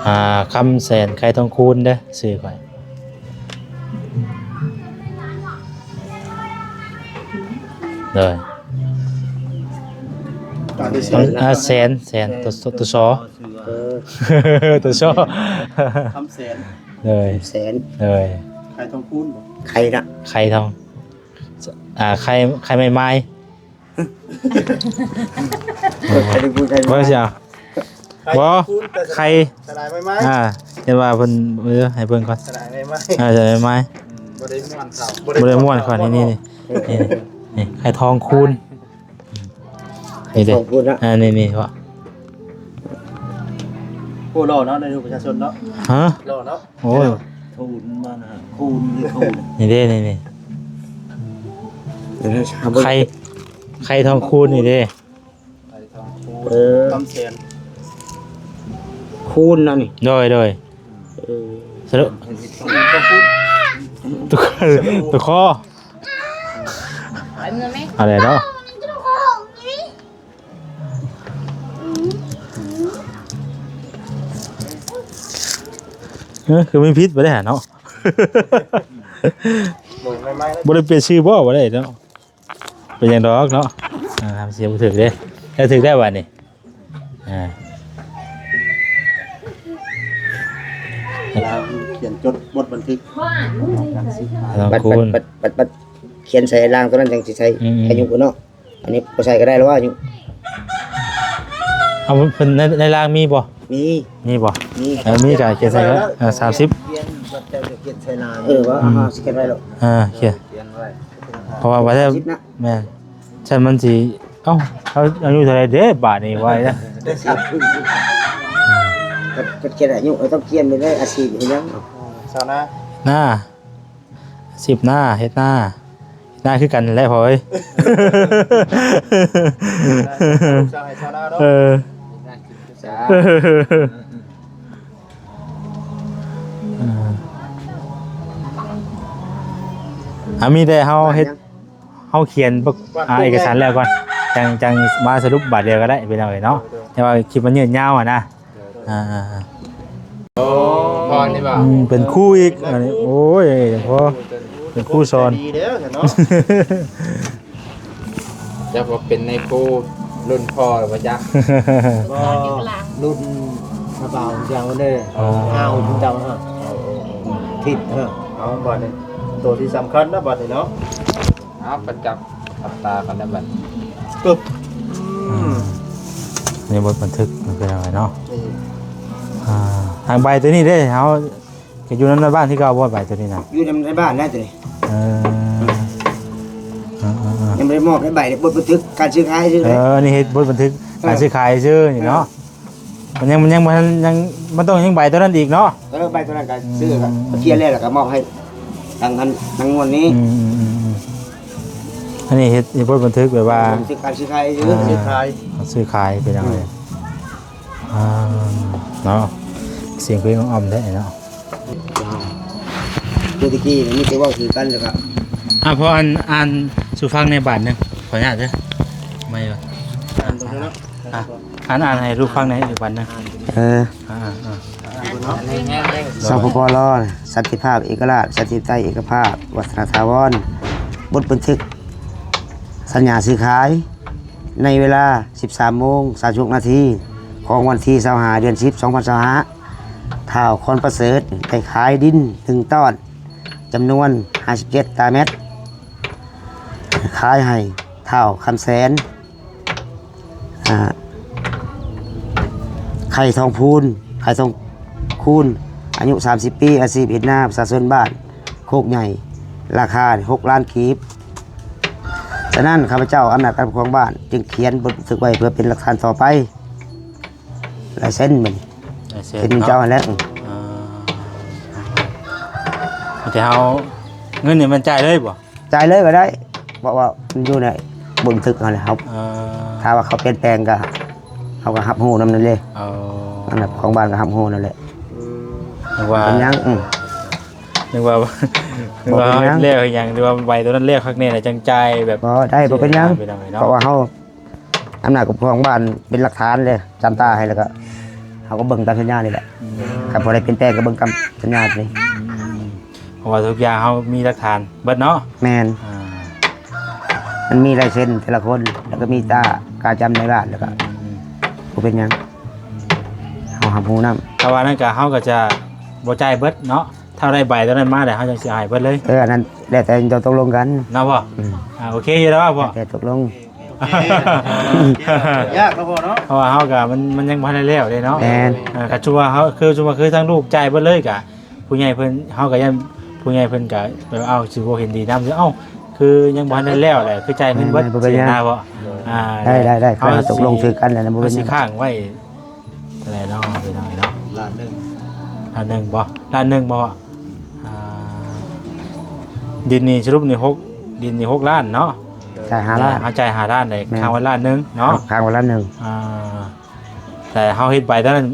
ອ່າ ຄຳແສນ ໄຄທອງຄູນເດີ ຊື່ຂ້ອຍ ໂດຍ ຕອນນີ້ແສນນະ ອ່າ ແສນ ແສນ ໂຕ ໂຕຊໍ ເອີ ໂຕຊໍ ຄຳແສນ ໂດຍ ແສນ ໂດຍ ໄຄທອງຄູນບໍ່? ໄຄນະ ໄຄທອງ ອ່າ ໄຄ ໄຄໄມ້ໄມ້ ເອີ ໄຄທອງຄູນ ໄຄໄມ້ໄມ້ ບໍ່ ໄຄ ສະຫຼາຍໄມ້ໄມ້ ອ່າ ເຫັນວ່າເພິ່ນ ເອີ ໃຫ້ເບິ່ງກ່ອນ ສະຫຼາຍໄມ້ໄມ້ ອ່າ ສະຫຼາຍໄມ້ໄມ້ ອືມ ບໍ່ໄດ້ມ່ວນເຂົາ ບໍ່ໄດ້ມ່ວນເຂົາ ນີ້ ນີ້ ນີ້ ໄຄທອງຄູນ ນີ້ເດ້ ຂອບຄຸນນະ ອ່າ ນີ້ ນີ້ ໂອ້ ຫຼໍ່ເນາະ ໃນຮູບປະຊາຊົນເນາະ ຮະ ຫຼໍ່ເນາະ ໂອ້ຍ ຄູນມານະ ຄູນຄືຄູນ ນີ້ເດ້ ນີ້ ນີ້ ເອີ ໄຄ ໄຄທອງຄູນ ນີ້ເດ້ ໄຄທອງຄູນ ເອີ ຄຳແສນ ຄູນນະນີ້ ໂດຍ ໂດຍ ເອີ ສະຫຼຸບ ຄູນ ຄູນ ຕົວ ຕົວຄໍ ໄປເມືອແມ່ ເອົາແຫຼະເນາະ ເອີ ຄືມີຜິດບໍ່ໄດ້ຫາເນາະ ບໍ່ໄດ້ປ່ຽນຊື່ບໍ່ ບໍ່ໄດ້ເນາະ ເປັນຫຍັງດອກເນາະ ອ່າ ເສຍບໍ່ຖືກເດ້ ແລ້ວຖືກແລ້ວບາດນີ້ ອ່າ ລາວຂຽນຈົດບົດບັນທຶກ ລາວ ບັດ ຂອບຄຸນ ບັດ ບັດ ບັດ ບັດຂຽນໃສ່ລາງຕົວນັ້ນຈັ່ງຊິໃສ່ ອືມ ອາຍຸເນາະ ອັນນີ້ບໍ່ໃສ່ກໍໄດ້ແລ້ວວ່າອາຍຸ ເອົາ ເພິ່ນໃນ ໃນລາງມີບໍ່? ມີ ມີບໍ່? ມີ ເອີ ມີກໍຂຽນໃສ່ກໍ ເອີ ສາມສິບ ຂຽນ ເອີ ວ່າ ອືມ ເຮົາຊິຂຽນໄວ້ໂລດ ອ່າ ຂຽນ ຂຽນໄວ້ ເພາະວ່າ ວ່າແທ້ ສາມສິບນະ ແມ່ນ ຊັ້ນມັນຊິ ເອົ້າ ເຮົາອາຍຸເທົ່າໃດເດ້ບາດນີ້ ວ່າ ເຮັດ ເຮັດຂຽນອາຍຸ ເຮົາຕ້ອງຂຽນໄດ້ອາຊີບເຮັດຫຍັງ ຊາວນາ ນາ ອາຊີບນາ ເຮັດນາ ເຮັດນາຄືກັນແຫຼະພໍ່ເອີຍ ລູກສາວໃຫ້ຊາວນາເນາະ ເອີ ສາ ອ່າ ມີແຕ່ເຮົາເຮັດ ເຮົາຂຽນປະ ອ່າ ເອກະສານແລ້ວກ່ອນ ຈັ່ງ ຈັ່ງມາສະຫຼຸບບາດດຽວກໍໄດ້ພີ່ນ້ອງເອີຍເນາະ ໂດຍ ແຕ່ວ່າຄລິບມັນຍືດຍາວຫັ້ນນະ ໂດຍ ອ່າ ໂອ້ ພໍນີ້ວ່າ ອືມ ເປັນຄູອີກ ອັນນີ້ ໂອ້ຍ ພໍ່ ເປັນຄູສອນ ດີເດີເນາະ ຈັກວ່າເປັນນາຍຄູລຸ້ນພໍ່ຫຼືວ່າຈັກ ບໍ່ ລຸ້ນພະບ່າວເຈົ້າເດ້ ອໍ ອ້າວເຈົ້າຮະ ທິດຮະ ເອົາບາດນີ້ ໂຕທີ່ສຳຄັນນະບາດນີ້ເນາະ ເອົາປະຈັບ ຮັບຕາກັນນະບັດ ປຶບ ອືມ ໃນບົດບັນທຶກເປັນຈັ່ງໃດເນາະ ນີ້ ອ່າ ທາງໃບໂຕນີ້ເດ້ ເຮົາກໍຢູ່ນຳໃນບ້ານຄືເກົ່າບໍ່ ໃບໂຕນີ້ນະ? ຢູ່ນຳໃນບ້ານແຫຼະໂຕນີ້ ເອີ ເອີໆໆ ຍັງບໍ່ໄດ້ມອບໃຫ້ໃບເດ້ ບົດບັນທຶກການຊື້ຂາຍຊື່ເດ້ ເອີ ນີ້ເຮັດບົດບັນທຶກການຊື້ຂາຍຊື່ນີ້ເນາະ ເອີ ມັນຍັງ ມັນຍັງບໍ່ທັນ ຍັງ ມັນຕ້ອງຍັງໃບຕົວນັ້ນອີກເນາະ ເອີ ໃບຕົວນັ້ນກໍ ອືມ ຊື້ກໍຂຽນແລ້ວ ແລ້ວກໍມອບໃຫ້ທາງ ທາງ ທາງງວດນີ້ ອືມໆໆໆ ອັນນີ້ເຮັດ ເຮັດບົດບັນທຶກແບບວ່າ ບັນທຶກການຊື້ຂາຍ ອ່າ ຊື້ຂາຍ ຊື້ຂາຍ ພີ່ນ້ອງເອີຍ ອ່າ ເນາະ ສຽງເພງອອມແທ້ເນາະ ແຕ່ຕະກີ້ມີແຕ່ເວົ້າຖືກັນແລ້ວກໍ ອ່າ ພໍອ່ານ ອ່ານສູ່ຟັງໃນບາດໜຶ່ງ ຂໍອະນຸຍາດເດີ ໄມວ່າ ອ່ານຕົງນີ້ເນາະ ອ່າ ອ່ານ ອ່ານໃຫ້ລູກຟັງແດ່ອີກບັດໜຶ່ງ ເອີ ອ່າ ອ່າ ສປປ ລາວ ສັນຕິພາບເອກະລາດ ປະຊາທິປະໄຕເອກະພາບ ວັດທະນະຖາວອນ ບົດບັນທຶກສັນຍາຊື້ຂາຍ ໃນເວລາສິບສາມໂມງສາມສິບຫົກນາທີ ຂອງວັນທີຊາວຫ້າ ເດືອນສິບ ສອງພັນຊາວຫ້າ ທ້າວຄອນປະເສີດໄດ້ຂາຍດິນໜຶ່ງຕອນ ຈຳນວນຫ້າສິບເຈັດຕາແມັດ ຂາຍໃຫ້ທ້າວຄຳແສນ ອ່າ ໄຄທອງພູນ ໄຄທອງຄູນ ອາຍຸສາມສິບປີ ອາຊີບເຮັດນາ ປະຊາຊົນບ້ານໂຄກໃຫຍ່ ລາຄາຫົກລ້ານກີບ ສ ສະນັ້ນ ຂ້າພະເຈົ້າອຳນາດການປົກຄອງບ້ານ ຈຶ່ງຂຽນບົດບັນທຶກໄວ້ເພື່ອເປັນຫຼັກຖານຕໍ່ໄປ. ລາຍເຊັນມັນ ລາຍເຊັນ ເຊັນເຈົ້າຫັ້ນແຫຼະ. ເອີ ແຕ່ເຮົາ ເງິນນີ້ມັນຈ່າຍເລີຍບໍ່? ຈ່າຍເລີຍກໍໄດ້ ເພາະວ່າມັນຢູ່ໃນບົດບັນທຶກເຮົາແຫຼະ. ເຮົາ ເອີ ຖ້າວ່າເຂົາປ່ຽນແປງກໍ ເຮົາກໍຮັບຮູ້ນຳນັ້ນເດ້. ເອີ ອັນນັ້ນຂອງບ້ານກໍຮັບຮູ້ນັ້ນແຫຼະ. ອືມ ນຶກວ່າ ເປັນຫຍັງ? ອືມ ນຶກວ່າ ນຶກວ່າ ບໍ່ເປັນຫຍັງ ແລ້ວຫຍັງ ຫຼືວ່າໃບຕົວນັ້ນແລ້ວຄັກແນ່ແລ້ວຈັ່ງຈ່າຍແບບ ບໍ່ໄດ້ ບໍ່ເປັນຫຍັງ ເພາະວ່າເຮົາ ອຳນາດການປົກຄອງບ້ານເປັນຫຼັກຖານເດ້ ຈຳຕາໃຫ້ ແລ້ວກໍເຮົາກໍເບິ່ງຕາມສັນຍານີ້ແຫຼະ. ອືມ ຄັນບໍ່ໄດ້ປ່ຽນແປງກໍເບິ່ງຕາມສັນຍານີ້. ອືມໆໆ ເພາະວ່າທຸກຢ່າງເຮົາມີຫຼັກຖານເບິດເນາະ. ແມ່ນ. ອ່າ ມັນມີລາຍເຊັນແຕ່ລະຄົນ ແລ້ວກໍມີຕາກາຈຳໃນບ້ານ ແລ້ວກໍ ອືມໆ ບໍ່ເປັນຫຍັງ ເຮົາຮັບຮູ້ນຳ. ຖ້າວ່ານັ້ນກໍ ເຮົາກໍຈະບໍ່ຈ່າຍເບິດເນາະ. ຖ້າໄດ້ໃບຕົວນັ້ນມາແລ້ວ ເຮົາຈັ່ງຊິເອົາໃຫ້ເບິດເລີຍ. ເອີ ອັນນັ້ນແລ້ວແຕ່ເຈົ້າຕົກລົງກັນເນາະພໍ່. ອືມ ອ່າ ໂອເຄຢູ່ແລ້ວພໍ່ ແລ້ວແຕ່ຕົກລົງ. ຍາກເນາະພໍ່ເນາະ ເພາະວ່າເຮົາກໍ ມັນ ມັນຍັງບໍ່ທັນໄດ້ແລ້ວເດ້ເນາະ. ແມ່ນ. ເອີ ຄັນສົມມຸດວ່າເຮົາ ຄືສົມມຸດວ່າ ຄືທາງລູກຈ່າຍເບິດເລີຍກໍ ຜູ້ໃຫຍ່ເພິ່ນ ເຮົາກໍຢ້ານຜູ້ໃຫຍ່ເພິ່ນກໍແບບ ເອົ້າ ຊິບໍ່ເຫັນດີນຳ ເອົ້າ ຄືຍັງບໍ່ທັນໄດ້ແລ້ວແຫຼະ ຄືຈ່າຍເງິນເບິດ. ແມ່ນໆ ບໍ່ເປັນຫຍັງ ຊີ້ນະພໍ່. ອ່າ ໄດ້ໆໆ ເຮົາຕົກລົງຖືກກັນແລ້ວນະ ບໍ່ເປັນຫຍັງ. ເຮົາຊິຄ້າງໄວ້ ເທົ່າໃດເນາະ ພີ່ນ້ອງເນາະ? ລ້ານໜຶ່ງ. ລ້ານໜຶ່ງບໍ່? ລ້ານໜຶ່ງບໍ່? ອ່າ ດິນນີ້ສະຫຼຸບນີ້ຫົກ ດິນນີ້ຫົກລ້ານເນາະ. ຈ່າຍຫ້າລ້ານ. ເຮົາຈ່າຍຫ້າລ້ານເດ້. ແມ່ນ. ຄ້າງໄວ້ລ້ານໜຶ່ງເນາະ. ຄ້າງໄວ້ລ້ານໜຶ່ງ. ອ່າ ແຕ່ເຮົາເຮັດໃບຕອນນັ້ນ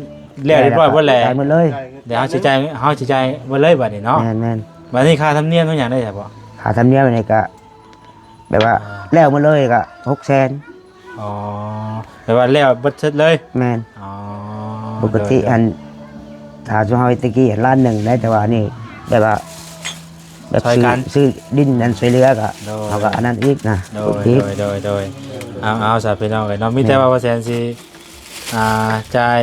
ແລ້ວຮຽບຮ້ອຍໝົດແລ້ວ. ຈ່າຍໝົດເລີຍ. ແລ້ວເຮົາຊິຈ່າຍ ເຮົາຊິຈ່າຍໝົດເລີຍບັດນີ້ເນາະ. ແມ່ນໆ. ບັດນີ້ຄ່າທຳນຽມອີ່ຫຍັງໄດ້ໃສບໍ່? ຄ່າທຳນຽມນີ້ກະ ແບບວ່າ ອ່າ ແລ້ວໝົດເລີຍກໍຫົກແສນ. ອໍ ແບບວ່າແລ້ວເບິດເສັດເລີຍ. ແມ່ນ. ອໍ ປົກກະຕິ ໂດຍໆ ອັນ ຖ້າຊຸມເຮົາແຕ່ກີ້ລ້ານໜຶ່ງໄດ້ ແຕ່ວ່າອັນນີ້ແບບວ່າ ແບບ ຊ່ອຍກັນ ຊື້ ຊື້ດິນນັ້ນຊ່ວຍເຫຼືອກໍ ໂດຍ ເຮົາກໍອັນນັ້ນອີກນະ. ໂດຍ ໂດຍ ໂດຍ ໂດຍ. ເອົາ ເອົາຊະ ພີ່ນ້ອງເອີຍເນາະ ມີແຕ່ ແມ່ນ ວ່າບໍ່ແສນຊິ ອ່າ ຈ່າຍ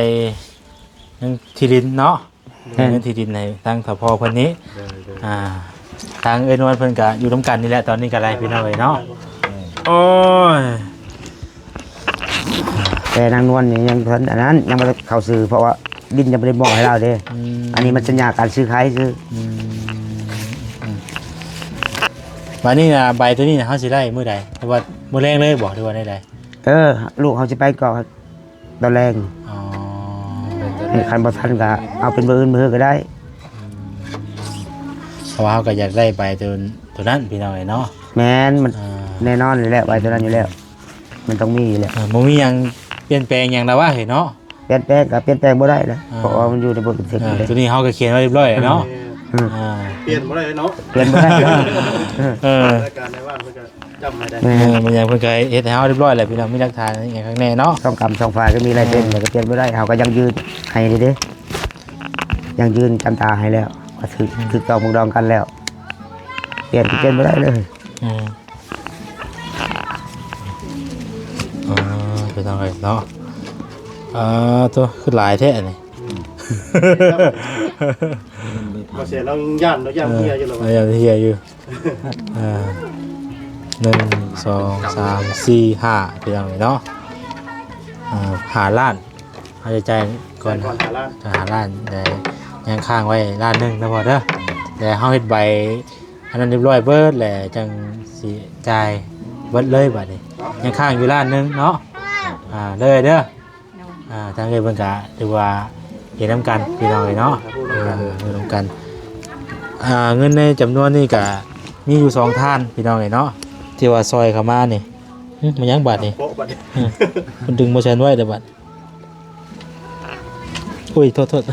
ເລື່ອງທີ່ດິນເນາະ. ແມ່ນ. ເລື່ອງທີ່ດິນໃຫ້ທາງສະພໍ່ເພິ່ນນີ້. ໂດຍໆ. ອ່າ ທາງເອື້ອຍນວນເພິ່ນກະຢູ່ນຳກັນນີ້ແຫຼະ ຕອນນີ້ກະໄດ້ ພີ່ນ້ອງເອີຍເນາະ. ໂອ້ຍ ແຕ່ນາງນວນນີ້ຍັງບໍ່ທັນອັນນັ້ນ ຍັງບໍ່ທັນເຂົ້າຊື່ ເພາະວ່າດິນຍັງບໍ່ໄດ້ມອບໃຫ້ລາວເດ້. ອືມ ອັນນີ້ມັນສັນຍາການຊື້ຂາຍຊື່. ອືມ ອືມ ບາດນີ້ນະ ໃບໂຕນີ້ນະ ເຮົາຊິໄດ້ມື້ໃດ? ຫຼືວ່າມື້ແລງເລີຍບໍ່ ຫຼືວ່າແນວໃດ? ເອີ ລູກເຮົາຊິໄປກໍ ຕອນແລງ. ອໍ ເປັນຕອນແລງ. ຄັນບໍ່ທັນກໍເອົາເປັນມື້ອື່ນມື້ຮືກໍໄດ້. ອືມ ເພາະວ່າເຮົາກໍຢາກໄດ້ໃບໂຕ ໂຕນັ້ນ ພີ່ນ້ອງເອີຍເນາະ. ແມ່ນ ມັນ ອ່າ ແນ່ນອນຢູ່ແລ້ວ ໃບໂຕນັ້ນຢູ່ແລ້ວ ມັນຕ້ອງມີຢູ່ແລ້ວ. ອ່າ ບໍ່ມີຫຍັງປ່ຽນແປງຫຍັງລະວະເຮີ້ຍເນາະ? ປ່ຽນແປງກໍປ່ຽນແປງບໍ່ໄດ້ແຫຼະ. ອ່າ ເພາະວ່າມັນຢູ່ໃນບົດບັນທຶກ. ອ່າ ແລ້ວ ໂຕນີ້ເຮົາກໍຂຽນໄວ້ຮຽບຮ້ອຍແລ້ວເນາະ. ອືມ ອ່າ ປ່ຽນບໍ່ໄດ້ເນາະ ປ່ຽນບໍ່ໄດ້. ເອີ ລາຍການໃນບ້ານເພິ່ນກໍ ຈຳໃຫ້ໄດ້. ແມ່ນ ແມ່ນ ມັນຫຍັງເພິ່ນກໍເຮັດໃຫ້ເຮົາຮຽບຮ້ອຍແຫຼະ ພີ່ນ້ອງ ມີຫຼັກຖານຫຍັງຂ້າງແນ່ເນາະ. ສອງກຳສອງຝ່າຍກໍມີລາຍເຊັນ ແລ້ວກໍປ່ຽນບໍ່ໄດ້ ເຮົາກໍຢັ້ງຢືນໃຫ້ເດ້ ຢັ້ງຢືນຈຳຕາໃຫ້ແລ້ວ ວ່າຖືກ ຖືກຕ້ອງປອງດອງກັນແລ້ວ ປ່ຽນກໍປ່ຽນບໍ່ໄດ້ເລີຍ. ອືມ ອ່າ ພີ່ນ້ອງເອີຍເນາະ ອ່າ ໂຕ ຄືຫຼາຍແທ້ນີ້. ອືມ ບໍ່ເສຍ ລາວຍັງຢ້ານ ລາວຢ້ານເຮຍຢູ່ ລາວ ເອີ ຢ້ານເຮຍຢູ່. ອ່າ ໜຶ່ງ ສອງ ສາມ ສີ່ ຫ້າ ພີ່ນ້ອງເອີຍເນາະ. ອ່າ ຫ້າລ້ານ ເຮົາຈະຈ່າຍກ່ອນ ຈ່າຍກ່ອນຫ້າລ້ານ ຫ້າລ້ານ ແຕ່ຍັງຄ້າງໄວ້ລ້ານໜຶ່ງເດີພໍ່ເດີ. ແຕ່ເຮົາເຮັດໃບອັນນັ້ນຮຽບຮ້ອຍເບິດແລ້ວ ຈັ່ງຊິຈ່າຍເບິດເລີຍບາດນີ້. ຍັງຄ້າງຢູ່ລ້ານໜຶ່ງເນາະ. ອ່າ ເດີ ເດີ ໂດຍ ອ່າ ທາງເອື້ອຍເພິ່ນກະຖືວ່າເຮັດນຳກັນ ພີ່ນ້ອງເອີຍເນາະ. ອ່າ ເຮັດນຳກັນ ອ່າ ເງິນໃນຈຳນວນນີ້ກະມີຢູ່ສອງທ່ານ ພີ່ນ້ອງເອີຍເນາະ ທີ່ວ່າຊ່ອຍເຂົ້າມານີ້. ຫຶ ມັນຫຍັງບາດນີ້? ໂປະບາດນີ້ ຫຶ ເພິ່ນດຶງບໍ່ແຊນໄວ້ເດີບາດ. ໂອ້ຍ ໂທດ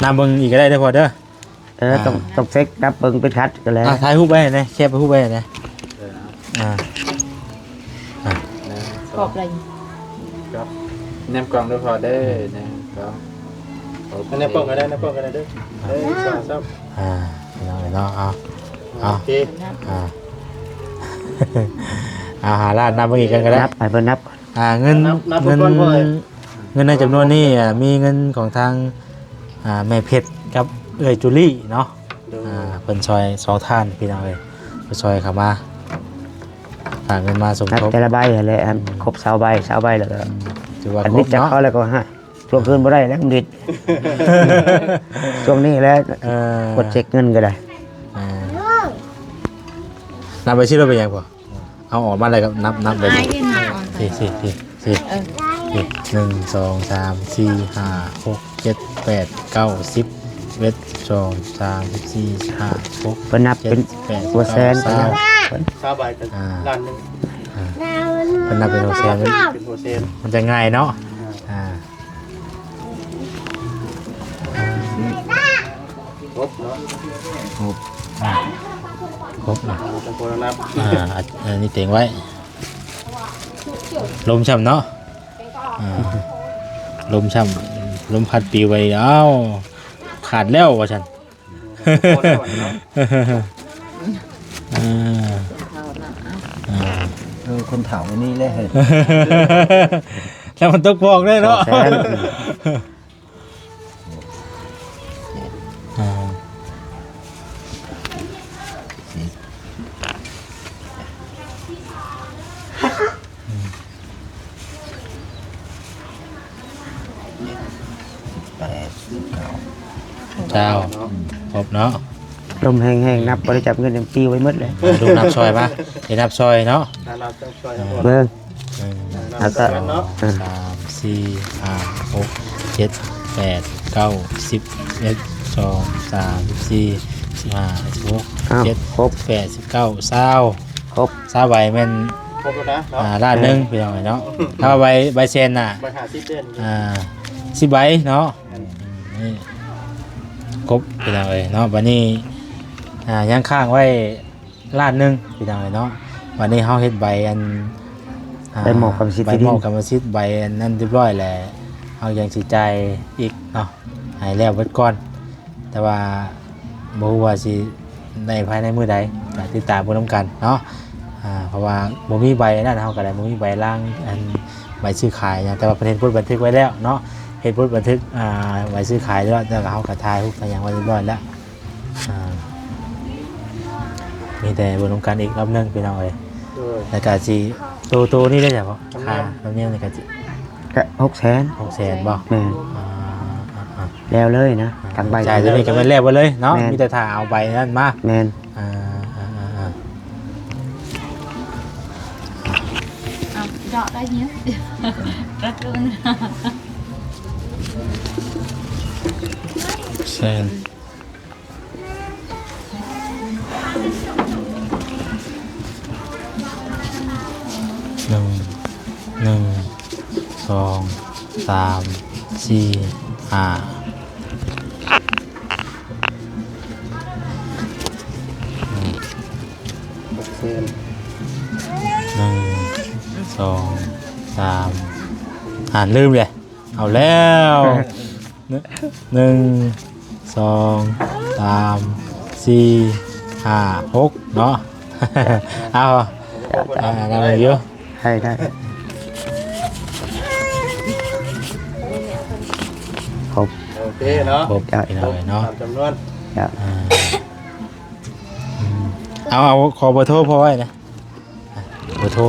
ໆ ນຳເບິ່ງອີກກໍໄດ້ເດີພໍ່ເດີ. ເອີ ຕ້ອງ ອ່າ ຕ້ອງເຊັກ ນັບເບິ່ງເປັນຄັດກໍແລ້ວ. ອ່າ ຖ່າຍຮູບໄວ້ແດ່ ແຊບຮູບໄວ້ແດ່. ເອີ ອ່າ ອ່າ ຂອບໃຈ ແນມກ້ອງເດີພໍ່ເດີ ແນມກ້ອງ ແນມກ້ອງກໍໄດ້ ແນມກ້ອງກໍໄດ້ເດີ. ໜຶ່ງ ສອງ ສາມ ອ່າ ພີ່ນ້ອງເນາະ ເອົາ ເອົາ ໂອເຄ ອ່າ ເອົາ ຫ້າລ້ານ ນັບເບິ່ງອີກກັນກໍໄດ້ ນັບໃຫ້ເພິ່ນນັບ. ອ່າ ເງິນ ນັບ ນັບ ເງິນ ເງິນໃນຈຳນວນນີ້ ອ່າ ມີເງິນຂອງທາງ ອ່າ ແມ່ເພັດກັບເອື້ອຍຈູລີເນາະ. ໂດຍ ອ່າ ເພິ່ນຊ່ອຍສອງທ່ານພີ່ນ້ອງເອີຍ ເພິ່ນຊ່ອຍເຂົ້າມາ ຝາກເງິນມາສົມທົບ ນັບແຕ່ລະໃບຫັ້ນແຫຼະ ອັນ ອືມ ຄົບຊາວໃບ ຊາວໃບແລ້ວກໍ ອືມ ຖືວ່າຄົບເນາະ ອັນນີ້ຈາກເຂົາແລ້ວກໍ ຮະ ທວງຄືນບໍ່ໄດ້ແລ້ວ ມັນດິດ ຊ່ວງນີ້ແຫຼະ ເອີ ກົດເຊັກເງິນກໍໄດ້. ອ່າ ນັບໄປຊິ ເປັນຫຍັງບໍ່? ເອົາອອກມາແລ້ວກໍນັບ ນັບໄປ ອ້າຍ ຊິ ນີ້ນະ ອອກ ນີ້ ນີ້ ນີ້ ເອີ ນີ້ ໜຶ່ງ ສອງ ສາມ ສີ່ ຫ້າ ຫົກ ເຈັດ ແປດ ເກົ້າ ສິບ ສິບເອັດ ສິບສອງ ສິບສາມ ສິບສີ່ ສິບຫ້າ ສິບຫົກ ເພິ່ນນັບເປັນຫົວແສນ ຊາວ ຊາວໃບກໍ ອ່າ ລ້ານໜຶ່ງ ອ່າ ເພິ່ນນັບເປັນຫົວແສນ ເປັນຫົວແສນ ມັນຈະງ່າຍເນາະ ອ່າ ອ່າ ຄົບເນາະ ຄົບ ອ່າ ຄົບນະ ເອົາແຕ່ຄົນລະນັບ ອ່າ ອັນ ອັນນີ້ເຕັງໄວ້ ລົມຊ້ຳເນາະ ອ່າ ລົມຊ້ຳ ລົມພັດປິວໄວ້ ອ້າວ ຂາດແລ້ວວ່າຊັ້ນ ບໍ່ໄດ້ຫວັງເນາະ ອ່າ ອ່າ ເອີ ຄົນເຖົ້ານີ້ແຫຼະ ແລ້ວມັນຕົກຟອກໄດ້ເນາະ ສອງແສນ ອ່າ ແປດ ເກົ້າ ຊາວ ຄົບເນາະ ລົມແຮງໆ ນັບບໍ່ໄດ້ຈັບເງິນ ຍັງປິວໄປໝົດເລີຍ ເອີ ລູກນັບຊ່ອຍມາ ໄດ້ນັບຊ່ອຍເນາະ ນັບຊ່ອຍ ເບິ່ງ ແລ້ວກໍ ເອີ ສອງ ສາມ ສີ່ ຫ້າ ຫົກ ເຈັດ ແປດ ເກົ້າ ສິບ ສິບເອັດ ສິບສອງ ສິບສາມ ສິບສີ່ ສິບຫ້າ ສິບຫົກ ເຈັດ ສິບແປດ ສິບເກົ້າ ຊາວ ຄົບ ຊາວໃບແມ່ນ ຄົບແລ້ວນະເນາະ ອ່າ ລ້ານໜຶ່ງ ພີ່ນ້ອງເອີຍເນາະ ຖ້າໃບ ໃບແສນນະ ໃບຫ້າສິບເດ້ ອ່າ ສິບໃບເນາະ ນີ້ ຄົບ ພີ່ນ້ອງເອີຍເນາະ ບັດນີ້ ອ່າ ຍັງຄ້າງໄວ້ ລ້ານໜຶ່ງ ພີ່ນ້ອງເອີຍເນາະ ບັດນີ້ເຮົາເຮັດໃບອັນ ອ່າ ໃບມອບກຳມະສິດ ໃບມອບກຳມະສິດ ໃບອັນນັ້ນຮຽບຮ້ອຍແລ້ວ ເຮົາຍັງຊິຈ່າຍອີກເນາະ ໃຫ້ແລ້ວເບິດກ່ອນ ແຕ່ວ່າບໍ່ຮູ້ວ່າຊິໄດ້ພາຍໃນມື້ໃດ ກໍຕິດຕາມເບິ່ງນຳກັນເນາະ ອ່າ ເພາະວ່າບໍ່ມີໃບອັນນັ້ນ ເຮົາກໍໄດ້ບໍ່ມີໃບລາງອັນໃບຊື້ຂາຍນະ ແຕ່ວ່າເພິ່ນເຮັດບົດບັນທຶກໄວ້ແລ້ວເນາະ ເຮັດບົດບັນທຶກ ອ່າ ໃບຊື້ຂາຍແລ້ວ ແລ້ວກໍເຮົາກໍຖ່າຍຮູບຖ່າຍຫຍັງໄວ້ຮຽບຮ້ອຍແລ້ວ. ອ່າ ມີແຕ່ເບິ່ງນຳກັນອີກລອບໜຶ່ງ ພີ່ນ້ອງເອີຍ ໂດຍ ແລ້ວກະຊິ ໂຕ ໂຕນີ້ໄດ້ຈັກບໍ່? ຄຳນຽມ ຄ່າ ຄຳນຽມນີ້ກະຊິ ກະຫົກແສນ ຫົກແສນບໍ່? ແມ່ນ ອ່າ ອ່າ ອ່າ ແລ້ວເລີຍນະ ອ່າ ທັງໃບ ຈ່າຍໂຕນີ້ກະແມ່ນແລ້ວເບິດເລີຍເນາະ ແມ່ນ ມີແຕ່ຖ້າເອົາໃບນັ້ນມາ ແມ່ນ ອ່າ ອ່າ ອ່າ ອ່າ ເອົາ ເຈາະໄດ້ເນາະ ກະຕຸ້ນ ແສນ ໜຶ່ງ ໜຶ່ງ ສອງ ສາມ ສີ່ ຫ້າ ຫົກແສນ ໜຶ່ງ ສອງ ສາມ ຫ້າ ລືມເດ້. ເອົາແລ້ວ ໜຶ່ງ ສອງ ສາມ ສີ່ ຫ້າ ຫົກເນາະ ເອົາ ອ່າ ນຳຢູ່ ໃຫ້ໄດ້ ຄົບ ໂອເຄເນາະ ຄົບ ເຈົ້າ ພີ່ນ້ອງເອີຍເນາະ ຕາມຈຳນວນ ເຈົ້າ ອ່າ ອືມ ເອົາ ເອົາ ຂໍເບີໂທພໍ່ໄວ້ນະ. ເບີໂທ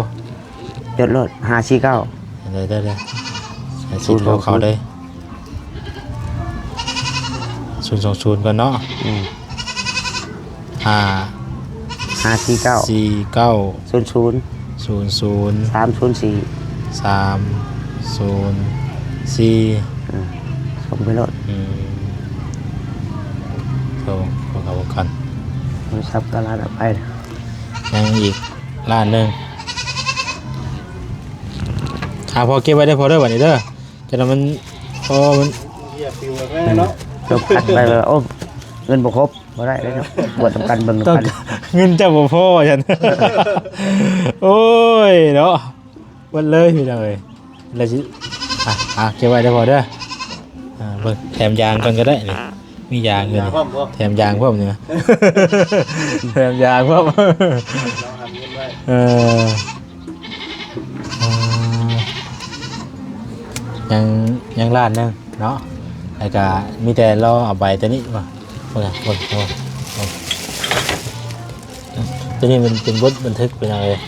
ຈົດໂລດ ຫ້າສີ່ເກົ້າ ເດີໆໆ ໃຫ້ ສູນສອງສູນ ໂທເຂົ້າເດີ ສູນສອງສູນກ່ອນເນາະ ອືມ ຫ້າ ຫ້າສີ່ເກົ້າ ສີ່ເກົ້າ ສູນສູນ ສູນສູນ ສາມສູນສີ່ ສາມສູນສີ່ ອືມ ສົ່ງໄປໂລດ ອືມ ໂທ ໂທເຂົ້າກ່ອນ ໂທລະສັບກໍລາດອອກໄປ ຍັງອີກ ລ້ານໜຶ່ງ ອ່າ ພໍ່ເກັບໄວ້ເດີພໍ່ເດີ ບັດນີ້ເດີ ຈະນຳມັນ ພໍມັນ ເຫຍບປິວໄປເນາະ ຕົກຂັດໄປວ່າ ໂອ້ ເງິນບໍ່ຄົບ ບໍ່ໄດ້ເດ້ເນາະ ບວດນຳກັນ ເບິ່ງນຳກັນ ເງິນເຈົ້າບໍ່ພໍວ່າຊັ້ນ ໂອ້ຍເນາະ ເບິດເລີຍພີ່ນ້ອງເອີຍ ແລ້ວຊິ ອ່ະ ອ່ະ ເກັບໄວ້ເດີພໍ່ເດີ ອ່າ ເບິ່ງ ແຖມຢາງກ່ອນກໍໄດ້ນີ້ ມີຢາງຢູ່ນີ້ ຢາງພ້ອມບໍ່ ແຖມຢາງພ້ອມນີ້ນະ ແຖມຢາງພ້ອມ ລອງຫາເງິນໄວ້ ເອີ ເອີ ຍັງ ຍັງລ້ານໜຶ່ງເນາະ ແລ້ວກະມີແຕ່ລໍເອົາໃບຕົວນີ້ມາ ເບິ່ງ ເບິ່ງ ເບິ່ງ ຕົວນີ້ມັນເປັນບົດບັນທຶກ ພີ່ນ້ອງເອີຍ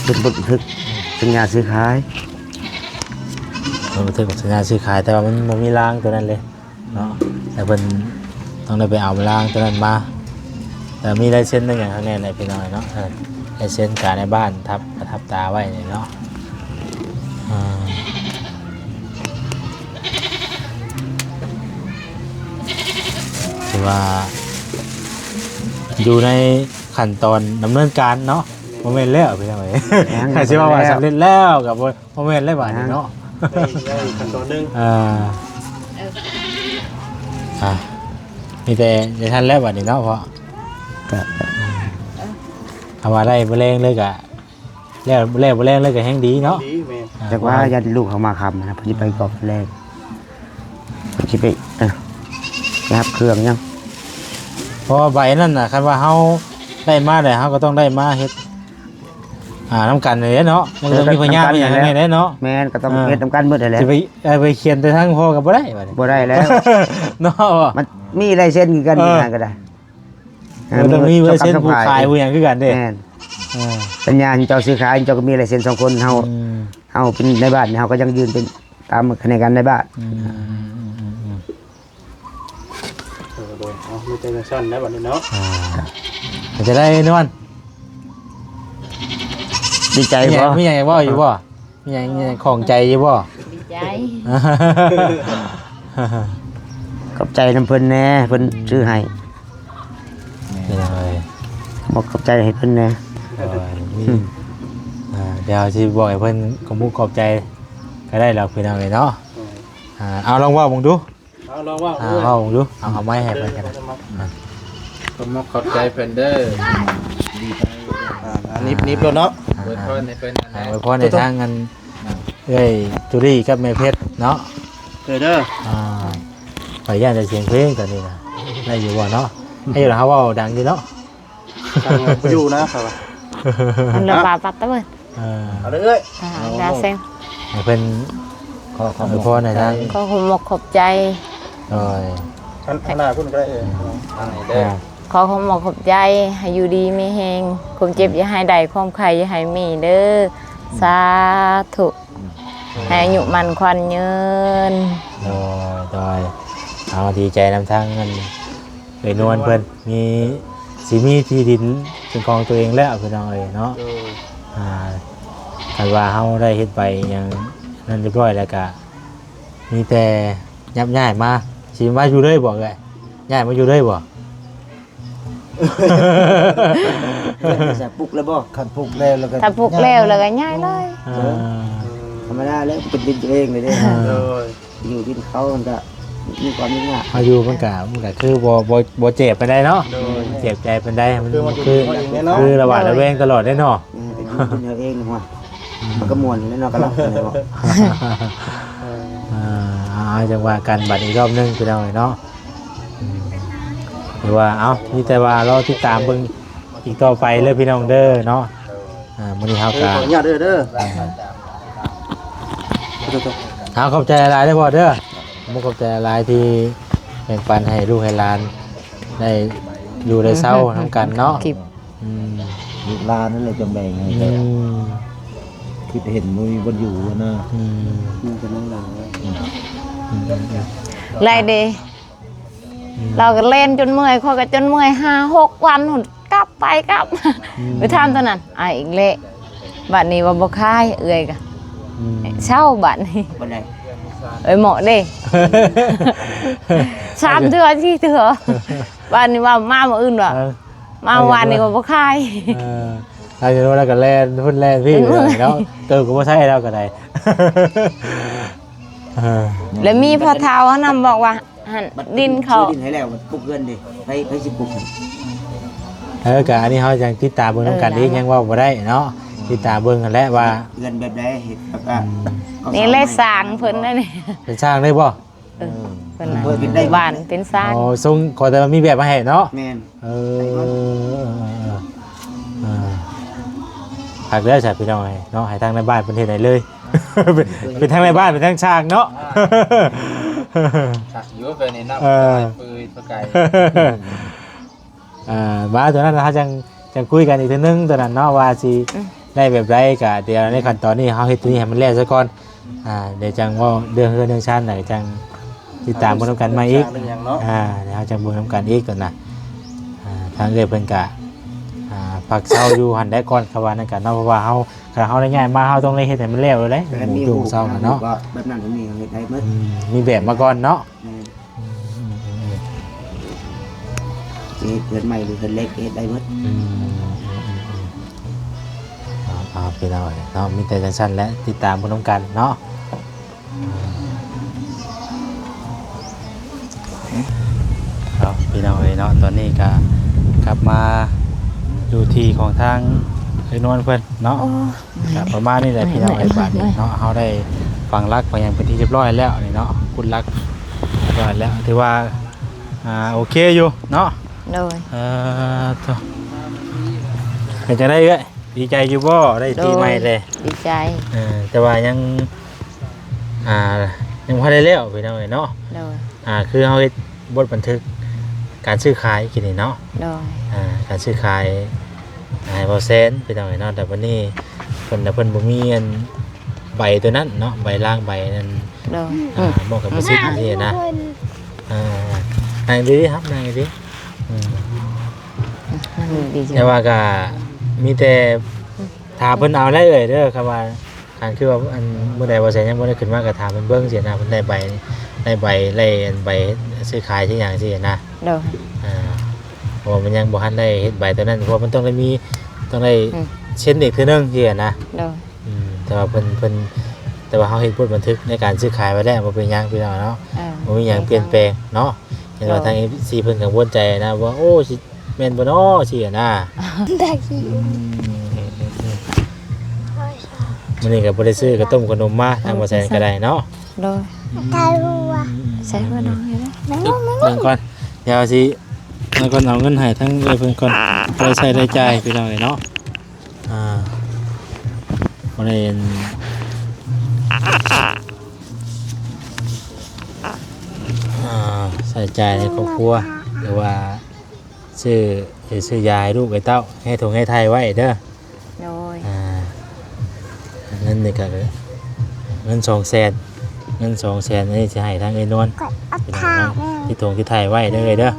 ເປັນບົດບັນທຶກ ສັນຍາຊື້ຂາຍ ບົດບັນທຶກສັນຍາຊື້ຂາຍ ແຕ່ວ່າມັນບໍ່ມີລາງຕົວນັ້ນເລີຍເນາະ ແລ້ວເພິ່ນຕ້ອງໄດ້ໄປເອົາລາງຕົວນັ້ນມາ ແຕ່ມີລາຍເຊັນແມ່ນຫຍັງຂ້າງໃນແຫຼະພີ່ນ້ອງເນາະ. ເອີ ລາຍເຊັນການໃນບ້ານທັບ ປະທັບຕາໄວ້ນີ້ເນາະ. ອ່າ ຖືວ່າຢູ່ໃນຂັ້ນຕອນດຳເນີນການເນາະ. ບໍ່ແມ່ນແລ້ວພີ່ນ້ອງເອີຍ ຍັງ ຖ້າຊິວ່າ ບໍ່ແລ້ວ ສຳເລັດແລ້ວກໍບໍ່ ບໍ່ແມ່ນແລ້ວບາດນີ້ເນາະ. ຍັງ ຍັງອີກຂັ້ນຕອນໜຶ່ງ. ອ່າ ອ່າ ມີແຕ່ໃນທ່ານແລ້ວບາດນີ້ເນາະ. ເພາະ ກໍ ຄຳວ່າໄດ້ມື້ແລງເລີຍກະ ແລ້ວ ແລ້ວມື້ແລງເລີຍກະແຮງດີເນາະ. ດີແມ່ນ. ອ່າ ຈັກວ່າ ເພາະວ່າ ຢ້ານລູກເຮົາມາຄ່ຳນະ ເພິ່ນຊິໄປກອບແລງ ເພິ່ນຊິໄປ ເອີ ໄປຮັບເຄື່ອງຫຍັງ. ເພາະວ່າໃບນັ້ນນະ ຄັນວ່າເຮົາໄດ້ມາແລ້ວ ເຮົາກໍຕ້ອງໄດ້ມາເຮັດ ອ່າ ນຳກັນນີ້ແຫຼະເນາະ. ມັນກໍຕ້ອງມີພະຍານ ເຮັດນຳກັນ ມີຫຍັງແນ່ເນາະ. ແມ່ນ ກໍຕ້ອງ ອ່າ ເຮັດນຳກັນໝົດຫັ້ນແຫຼະ. ຊິໄປ ເອີ ໄປຂຽນແຕ່ທາງພໍ່ກໍບໍ່ໄດ້ບາດນີ້ ບໍ່ໄດ້ແລ້ວເນາະ. ມັນມີລາຍເຊັນຄືກັນ ເອີ ຢູ່ຫັ້ນກໍໄດ້. ເອີ ມັນຕ້ອງມີລາຍເຊັນຜູ້ຂາຍຜູ້ຫຍັງຄືກັນເດ້. ແມ່ນ. ເອີ ສັນຍາທີ່ເຈົ້າຊື້ຂາຍ ເຈົ້າກໍມີລາຍເຊັນສອງຄົນ. ເຮົາ ອືມ ເຮົາເປັນນາຍບ້ານ ເຮົາກໍຍັງຢືນເປັນຕາມຂະແໜງການນາຍບ້ານ. ອືມ ເອີ ໂດຍ ເອົາ ມີແຕ່ຈັ່ງຊັ້ນແຫຼະບັດນີ້ເນາະ. ອ່າ ເປັນຈັ່ງໃດນວນ ດີໃຈບໍ່? ມີຫຍັງ ມີຫຍັງເວົ້າຢູ່ບໍ່? ມີຫຍັງ ມີຫຍັງຂ້ອງໃຈຢູ່ບໍ່? ດີໃຈ. ຂອບໃຈນຳເພິ່ນແດ່ ເພິ່ນ ອືມ ຊື້ໃຫ້. ໂດຍ ຂອບໃຈໃຫ້ເພິ່ນແດ່. ໂດຍ ມີ ອືມ ອ່າ ດຽວຊິບອກໃຫ້ເພິ່ນຂອບມຸກຂອບໃຈກໍໄດ້ດອກ ພີ່ນ້ອງເອີຍເນາະ. ໂດຍ ອ່າ ເອົາ ລອງເວົ້າເບິ່ງດູ. ເອົາ ລອງເວົ້າ ອ່າ ເບິ່ງ ເວົ້າເບິ່ງດູ. ເອົາ ເອົາໄມໃຫ້ເພິ່ນກັນ. ອ່າ ຂອບມຸກຂອບໃຈເພິ່ນເດີ. ອ່າ ໜິບໆໂລດເນາະ. ອ່າ ອວຍພອນໃຫ້ເພິ່ນ ອ່າ ອວຍພອນໃຫ້ທາງອັນ ອ່າ ເອື້ອຍຈູລີກັບແມ່ເພັດເນາະ. ເດີ ເດີ. ອ່າ ຂ້ອຍຢ້ານແຕ່ສຽງເພງຕອນນີ້ນະ ໄດ້ຢູ່ບໍ່ເນາະ? ໄດ້ຢູ່ລະ ເຮົາເວົ້າດັງຢູ່ເນາະ. ຢູ່ນະ ເຂົາວ່າ ມັນລະບາດປັດຕະເວີນ. ເອີ ເອົາເລີຍ ອ່າ ເອົາ ດາເຊັງ ໃຫ້ເພິ່ນ ຂໍຂອບ ອວຍພອນໃຫ້ທາງ ຂໍຂອບມຸກຂອບໃຈ. ໂດຍ ອັນ ອັນໜ້າພຸ້ນກໍໄດ້. ເອີ ອັນນີ້ເດີ. ອ່າ ຂໍຂອບມຸກຂອບໃຈ ໃຫ້ຢູ່ດີມີແຮງ ຄວາມເຈັບຢ່າໃຫ້ໄດ້ ຄວາມໄຂ້ຢ່າໃຫ້ມີເດີ. ສາທຸ. ໃຫ້ອາຍຸໝັ້ນຂວັນຍືນ. ໂດຍ ໂດຍ ເອົາ ດີໃຈນຳທາງອັນເອື້ອຍນວນເພິ່ນ ມີ ຊິມີທີ່ດິນເປັນຂອງຕົວເອງແລ້ວ ພີ່ນ້ອງເອີຍເນາະ. ໂດຍ ອ່າ ຄັນວ່າເຮົາໄດ້ເຮັດໃບຫຍັງນັ້ນຮຽບຮ້ອຍແລ້ວກະ ມີແຕ່ຫຍັບຍ້າຍມາ. ຊິມາຢູ່ເລີຍບໍ່ເອື້ອຍ? ຍ້າຍມາຢູ່ເລີຍບໍ່? ເພິ່ນຈະປຸກແລ້ວບໍ່? ຄັນປຸກແລ້ວແລ້ວກໍ ຖ້າປຸກແລ້ວແລ້ວກໍຍ້າຍເລີຍ. ອ່າ ທຳມະດາແລ້ວ ເປັນດິນຕົວເອງເລີຍເດ້. ອ່າ ໂດຍ ຢູ່ດິນເຂົາມັນກໍມີຄວາມຫຍຸ້ງຍາກ. ເຮົາຢູ່ມັນກໍ ມັນກໍຄືບໍ່ ບໍ່ ບໍ່ເຈັບປານໃດເນາະ. ໂດຍ ເຈັບໃຈປານໃດ ມັນ ຄືວ່າຢູ່ ຄື ຄືລະຫວາດລະແວງຕະຫຼອດເດ້ເນາະ. ແມ່ນ ເປັນເຮົາເອງວ່າ ມັນກໍມ່ວນຢູ່ເນາະ ກໍລັບກັນເນາະ. ເອີ ອ່າ ເອົາ ຈັ່ງວ່າກັນບັດອີກຮອບໜຶ່ງ ພີ່ນ້ອງເອີຍເນາະ. ອືມ ຫຼືວ່າ ເອົາ ມີແຕ່ວ່າລໍຕິດຕາມເບິ່ງອີກຕໍ່ໄປເລີຍ ພີ່ນ້ອງເດີເນາະ. ອ່າ ມື້ນີ້ເຮົາກໍ ເອີ ຂໍອະນຸຍາດເດີ ເດີ. ເອົາ ຂອບໃຈຫຼາຍເດີພໍ່ເດີ. ຂອບໃຈຫຼາຍທີ່ແບ່ງປັນໃຫ້ລູກໃຫ້ຫຼານໄດ້ຢູ່ໄດ້ເຊົານຳກັນເນາະ. ອືມ ລູກຫຼານນັ້ນແຫຼະຈັ່ງແບ່ງໃຫ້. ອືມ ຄິດເຫັນບໍ່ມີບ່ອນຢູ່ນະ. ອືມ ອືມ ອືມ ໄລ່ເດ້. ອືມ ລາວກໍແລ່ນຈົນເມື່ອຍ ຂ້ອຍກໍຈົນເມື່ອຍ ຫ້າຫົກວັນພຸ້ນ ກັບໄປກັບມາ. ອືມ ໄປຖາມຕອນນັ້ນ ອາ ອີກແລ້ວ. ບັດນີ້ວ່າບໍ່ຂາຍ ເອື້ອຍກໍ ອືມ ເຊົາບັດນີ້. ບໍ່ໄດ້ ເອື້ອຍເໝາະເດ້ ສາມເທື່ອ ສີ່ເທື່ອ. ບັດນີ້ວ່າມາມື້ອື່ນວ່າ ເອີ ມາວານນີ້ວ່າບໍ່ຂາຍ. ເອີ ລາວຢູ່ໂນ່ນລາວກໍແລ່ນພຸ້ນແລ່ນພີ້ເນາະ. ເກີບກໍບໍ່ໃຊ້ລາວກໍໄດ້. ເອີ ແລ້ວມີພໍ່ເຖົ້ານຳບອກວ່າ ຫັ້ນ ບັດ ດິນເຂົາ ຊື້ດິນໃຫ້ແລ້ວ ມັນປຸກເຮືອນເດ້ ໃຜ ໃຜຊິປຸກໃຫ້? ເອີ ກະອັນນີ້ເຮົາຍັງຕິດຕາມເບິ່ງນຳກັນອີກ. ເອີ ຍັງເວົ້າບໍ່ໄດ້ເນາະ. ອືມ ຕິດຕາມເບິ່ງຫັ້ນແຫຼະວ່າເຮືອນແບບໃດ ເຮັດແບບວ່າ ອືມ ເຂົາ ນີ້ແຫຼະ ສ້າງເພິ່ນນັ້ນ. ເປັນຊ່າງໄດ້ບໍ່? ເອີ ເອີ ເພິ່ນນະ ເພິ່ນເປັນໄດ້ ບ້ານເປັນຊ່າງ. ອໍ ສົ່ງ ຂໍແຕ່ວ່າມີແບບມາໃຫ້ເນາະ. ແມ່ນ. ເອີ ເອີ ເອີ ເອີ ອ່າ ຄັກເດີຊະ ພີ່ນ້ອງເອີຍເນາະ ໃຫ້ທາງນາຍບ້ານເພິ່ນເຮັດໃຫ້ເລີຍ. ເປັນ ເປັນທັງນາຍບ້ານ ເປັນທັງຊ່າງເນາະ. ອ່າ ຄັກຢູ່ ໄປແນະນຳ ເອີ ໄປເປີດປະກາຍ. ອ່າ ວ່າຕົວນັ້ນເຮົາຈັ່ງ ຈັ່ງຄຸຍກັນອີກເທື່ອໜຶ່ງ ຕົວນັ້ນເນາະ ວ່າຊິ ອືມ ໄດ້ແບບໃດ. ກະດຽວໃນຂັ້ນຕອນນີ້ເຮົາເຮັດຕົວນີ້ໃຫ້ມັນແລ້ວຊະກ່ອນ. ອ່າ ດຽວຈັ່ງເວົ້າເລື່ອງເຮືອນເລື່ອງຊານ ແລ້ວຈັ່ງຕິດຕາມເບິ່ງນຳກັນໃໝ່ອີກ. ເລື່ອງຫຍັງເນາະ? ອ່າ ດຽວເຮົາຈັ່ງເບິ່ງນຳກັນອີກຕົວນະ. ອ່າ ທາງເອື້ອຍເພິ່ນກະ ອ່າ ພັກເຊົາຢູ່ຫັ້ນໄດ້ກ່ອນ ຄຳວ່ານັ້ນກະເນາະ ເພາະວ່າເຮົາ ຖ້າເຮົາໄດ້ຍ້າຍມາ ເຮົາຕ້ອງໄດ້ເຮັດໃຫ້ມັນແລ້ວເລີຍເດ້ ໝູ່ຈຸ່ມເຊົາຫັ້ນເນາະ ແບບນັ້ນແບບນີ້ເຮັດໄດ້ໝົດ ອືມ ມີແບບມາກ່ອນເນາະ ແມ່ນ ອືມ ຊິເຮັດເຮືອນໃໝ່ ຫຼື ເຮືອນເລັກເຮັດໄດ້ໝົດ ອືມ ເອົາ ເອົາ ພີ່ນ້ອງເນາະ ມີແຕ່ຈັ່ງຊັ້ນແຫຼະ ຕິດຕາມເບິ່ງນຳກັນເນາະ. ເອົາ ພີ່ນ້ອງເອີຍເນາະ ຕອນນີ້ກະກັບມາຢູ່ທີ່ຂອງທາງເອື້ອຍນວນເພິ່ນເນາະ ໂອ້ ກະປະມານນີ້ແຫຼະ ພີ່ນ້ອງເອີຍ ບາດນີ້ເນາະ ເຮົາໄດ້ຝັງຫຼັກຝັງຫຍັງເປັນທີ່ຮຽບຮ້ອຍແລ້ວນີ້ເນາະ ຂຸດຫຼັກຮຽບຮ້ອຍແລ້ວ ຖືວ່າ ອ່າ ໂອເຄຢູ່ເນາະ ໂດຍ ເອີ ໂທ້ ເປັນຈັ່ງໃດເອື້ອຍ ດີໃຈຢູ່ບໍ່ ໄດ້ທີ່ໃໝ່ແລ້ວ ໂດຍ ດີໃຈ ເອີ ແຕ່ວ່າຍັງ ອ່າ ຍັງບໍ່ທັນໄດ້ແລ້ວ ພີ່ນ້ອງເອີຍເນາະ ໂດຍ ອ່າ ຄືເຮົາເຮັດບົດບັນທຶກການຊື້ຂາຍກີ້ນີ້ເນາະ ໂດຍ ອ່າ ການຊື້ຂາຍໃຫ້ບ່າວແຊນ ພີ່ນ້ອງເອີຍເນາະ ແຕ່ບັດນີ້ເພິ່ນ ເພິ່ນບໍ່ມີອັນໃບໂຕນັ້ນເນາະ ໃບລາງໃບນັ້ນ ໂດຍ ອ່າ ອືມ ມອບກັບຜູ້ສິດນີ້ນະ ອ່າ ນັ່ງດີໆ ຮັບນັ່ງດີໆ ອືມ ນັ່ງດີໆ ແຕ່ວ່າກະມີແຕ່ ອືມ ຖ້າເພິ່ນເອົາໄດ້ເອີຍເດີ ຄຳວ່າ ອັນຄືວ່າ ອັນ ມື້ໃດບໍ່ແຊນຍັງບໍ່ໄດ້ຂຶ້ນມາ ກໍຖາມເພິ່ນເບິ່ງຊີ້ນະ ເພິ່ນໄດ້ໃບ ໄດ້ໃບ ໄດ້ອັນໃບຊື້ຂາຍຊື້ຫຍັງຊີ້ນະ ໂດຍ ອ່າ ເພາະວ່າມັນຍັງບໍ່ທັນໄດ້ເຮັດໃບຕົວນັ້ນ ເພາະວ່າມັນຕ້ອງໄດ້ມີ ຕ້ອງໄດ້ ອືມ ເຊັນອີກເທື່ອໜຶ່ງຊີ້ນະ ໂດຍ ອືມ ແຕ່ວ່າເພິ່ນ ເພິ່ນ ແຕ່ວ່າເຮົາເຮັດບົດບັນທຶກໃນການຊື້ຂາຍໄວ້ແລ້ວ ບໍ່ເປັນຫຍັງພີ່ນ້ອງເນາະ ເອີ ບໍ່ມີຫຍັງປ່ຽນແປງເນາະ ເຫັນວ່າ ໂດຍ ທາງເອັຟຊີເພິ່ນກັງວົນໃຈນະ ວ່າ ໂອ້ ຊິ ແມ່ນບໍ່ນໍ ຊີ້ນະ ອືມ ມື້ນີ້ກໍບໍ່ໄດ້ຊື້ເຂົ້າຕົ້ມຂະໜົມມາ ທາງບໍ່ແຊນກໍໄດ້ເນາະ ໂດຍ ອືມ ໃສ່ຫົວໜອງໃຫ້ເບິ່ງກ່ອນ ດຽວຊິ ເອົາກ່ອນ ເອົາເງິນໃຫ້ທາງເອື້ອຍເພິ່ນກ່ອນ ໄວ້ໃຊ້ໄດ້ຈ່າຍ ພີ່ນ້ອງເອີຍເນາະ ອ່າ ບໍ່ໄດ້ ອ່າ ໃຊ້ຈ່າຍໃນຄອບຄົວ ຫຼືວ່າ ຊື້ ຊື້ຢາໃຫ້ລູກໃຫ້ເຕົ້າ ໃຫ້ຖົງໃຫ້ໄຖ່ໄວ້ເດີ ໂດຍ ອ່າ ເງິນນີ້ກໍເງິນສອງແສນ ເງິນສອງແສນ ອັນນີ້ຊິໃຫ້ທາງເອື້ອຍນວນ ເປັນຫຍັງເນາະ ຕິດຖົງຕິດໄຖ່ໄວ້ເດີເອື້ອຍເດີ ອ່າ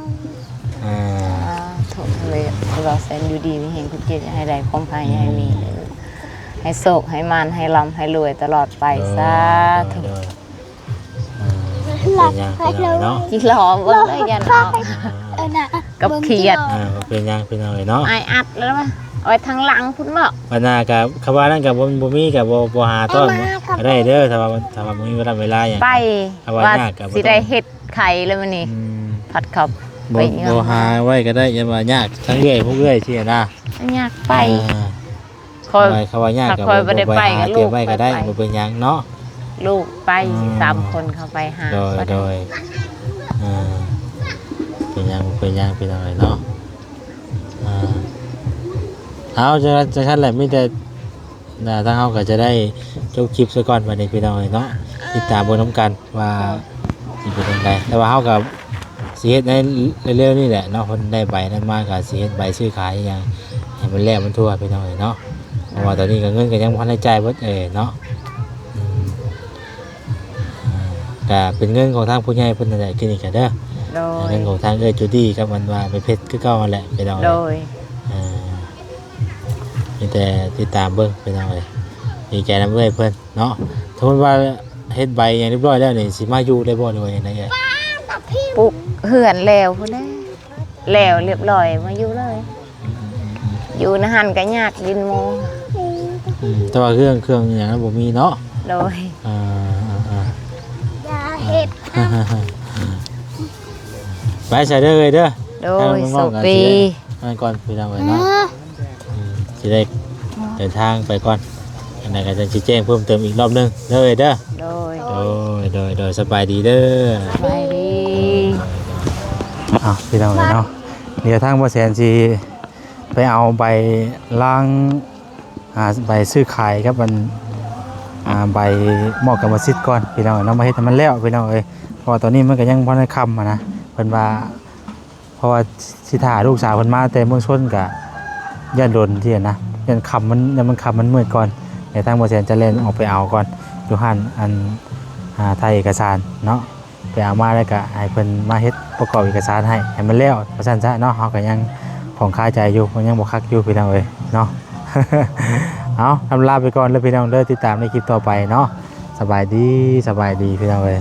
ທຸກເລີຍ ສອງແສນ ຢູ່ດີມີແຮງ ທຸກກິດ ໃຫ້ໄດ້ຄວາມໄພ ໃຫ້ມີ ໃຫ້ໂຊກໃຫ້ໝານ ໃຫ້ລ່ຳໃຫ້ລວຍຕະຫຼອດໄປ ໂດຍ ສາທຸ ໂດຍ ໂດຍ ອ່າ ເປັນຫຍັງພີ່ນ້ອງເອີຍເນາະ ຈິລໍເບິ່ງເລີຍ ຢ້ານອອກ ເອີນະ ກັບຂຽດ ອ່າ ບໍ່ເປັນຫຍັງພີ່ນ້ອງເອີຍເນາະ ອ້າຍອັດແລ້ວວ່າ ໄວ້ທາງຫຼັງພຸ້ນເບາະ ບັດໜ້າກໍ ຄຳວ່ານັ້ນກໍບໍ່ ບໍ່ມີກໍບໍ່ ບໍ່ຫາຕ້ອນກໍໄດ້ເດີ ຖ້າວ່າ ຖ້າວ່າບໍ່ມີເວລາ ເວລາຫຍັງ ໄປ ຄຳວ່າຍາກກໍບໍ່ຕ້ອງ ຊິໄດ້ເຮັດໄຂ່ແລ້ວມື້ນີ້ ອືມ ພັດເຂົ້າ ບໍ່ ໄປ ບໍ່ຫາໄວ້ກໍໄດ້ ຢ່າວ່າຍາກ ທາງເອື້ອຍ ພວກເອື້ອຍຊີ້ນະ ຍາກໄປ ອ່າ ຂ້ອຍ ຄຳວ່າຍາກກໍ ຂ້ອຍບໍ່ໄດ້ໄປ ບໍ່ໄປຫາ ກໍລູກ ຕຽມໄວ້ກໍໄດ້ ໄປ ບໍ່ເປັນຫຍັງເນາະ ລູກໄປ ອືມ ສາມຄົນເຂົາໄປຫາ ໂດຍ ໂດຍ ເອີ ເປັນຫຍັງ ເປັນຫຍັງ ພີ່ນ້ອງເອີຍເນາະ ອ່າ ເອົາ ຈັ່ງ ຈັ່ງຊັ້ນແຫຼະ ມີແຕ່ ນະ ທາງເຮົາກໍຈະໄດ້ຈົບຄລິບຊະກ່ອນບັດນີ້ ພີ່ນ້ອງເອີຍເນາະ ຕິດຕາມເບິ່ງນຳກັນວ່າ ໂດຍ ຊິເປັນຈັ່ງໃດ ແຕ່ວ່າເຮົາກໍຊິເຮັດໃນເລັວໆນີ້ແຫຼະເນາະ ເພິ່ນໄດ້ໃບນັ້ນມາກໍຊິເຮັດໃບຊື້ຂາຍອີ່ຫຍັງໃຫ້ມັນແລ້ວມັນທົ່ວ ພີ່ນ້ອງເອີຍເນາະ ເພາະວ່າຕອນນີ້ກໍເງິນກໍຍັງບໍ່ທັນໄດ້ຈ່າຍເບິດເອີຍເນາະ ອືມ ອ່າ ກໍເປັນເງິນຂອງທາງຜູ້ໃຫຍ່ເພິ່ນນັ້ນແຫຼະ ກິນນີ້ກໍເດີ ໂດຍ ເງິນຂອງທາງເອື້ອຍຈູດີ້ກັບອັນວ່າແມ່ເພັດຄືເກົ່າຫັ້ນແຫຼະ ພີ່ນ້ອງເອີຍ ໂດຍ ອ່າ ມີແຕ່ຕິດຕາມເບິ່ງ ພີ່ນ້ອງເອີຍ ດີໃຈນຳເອື້ອຍເພິ່ນເນາະ ສົມມຸດວ່າເຮັດໃບຫຍັງຮຽບຮ້ອຍແລ້ວນີ້ ຊິມາຢູ່ໄດ້ບໍ່ ຫຼືວ່າຈັ່ງໃດເອື້ອຍ? ປຸກເຮືອນແລ້ວພຸ້ນແຫຼະ ແລ້ວຮຽບຮ້ອຍ ມາຢູ່ເລີຍ ອືມ ຢູ່ໃນຫັ້ນກໍຍາກດິນໝູ່ ອືມ ແຕ່ວ່າເຄື່ອງ ເຄື່ອງຫຍັງນັ້ນບໍ່ມີເນາະ ໂດຍ ອ່າ ອ່າ ຢ່າເຮັດ ອ່າ ໄປຊະເດີເອື້ອຍເດີ ໂດຍ ໂຊກດີ ໄປກ່ອນ ພີ່ນ້ອງເອີຍເນາະ ອືມ ຊິໄດ້ເດີນທາງໄປກ່ອນ ອັນໃດກໍຈັ່ງຊິແຈ້ງເພີ່ມເຕີມອີກລອບໜຶ່ງເດີເອື້ອຍເດີ ໂດຍ ໂດຍ ໂດຍ ໂດຍ ສະບາຍດີເດີ ສະບາຍດີ ເອົາ ພີ່ນ້ອງເອີຍເນາະ ດຽວທາງບໍ່ແສນຊິໄປເອົາໃບລາງ ອ່າ ໃບຊື້ຂາຍກັບອັນ ອ່າ ໃບມອບກຳມະສິດກ່ອນ ພີ່ນ້ອງເນາະ ມາເຮັດໃຫ້ມັນແລ້ວ ພີ່ນ້ອງເອີຍ ເພາະວ່າຕອນນີ້ມັນກໍຍັງບໍ່ທັນຄ່ຳຫັ້ນນະ ເພິ່ນວ່າ ເພາະວ່າຊິຖ້າລູກສາວເພິ່ນມາແຕ່ເມືອງຊົນກະຢ້ານດົນຊີ້ນະ ຢ້ານຄ່ຳ ມັນ ຢ້ານມັນຄ່ຳມັນມືດກ່ອນ ແຕ່ທາງບໍ່ແສນຈະແລ່ນອອກໄປເອົາກ່ອນ ຢູ່ຮ້ານອັນ ອ່າ ຖ່າຍເອກະສານເນາະ ໄປເອົາມາແລ້ວກະໃຫ້ເພິ່ນມາເຮັດປະກອບເອກະສານໃຫ້ ໃຫ້ມັນແລ້ວວ່າຊັ້ນຊະເນາະ ເຮົາກະຍັງ ຂອງຄາໃຈຢູ່ ມັນຍັງບໍ່ຄັກຢູ່ພີ່ນ້ອງເອີຍເນາະ. ເອົາ ອຳລາໄປກ່ອນເດີພີ່ນ້ອງເດີ ຕິດຕາມໃນຄລິບຕໍ່ໄປເນາະ. ສະບາຍດີ ສະບາຍດີພີ່ນ້ອງເອີຍ.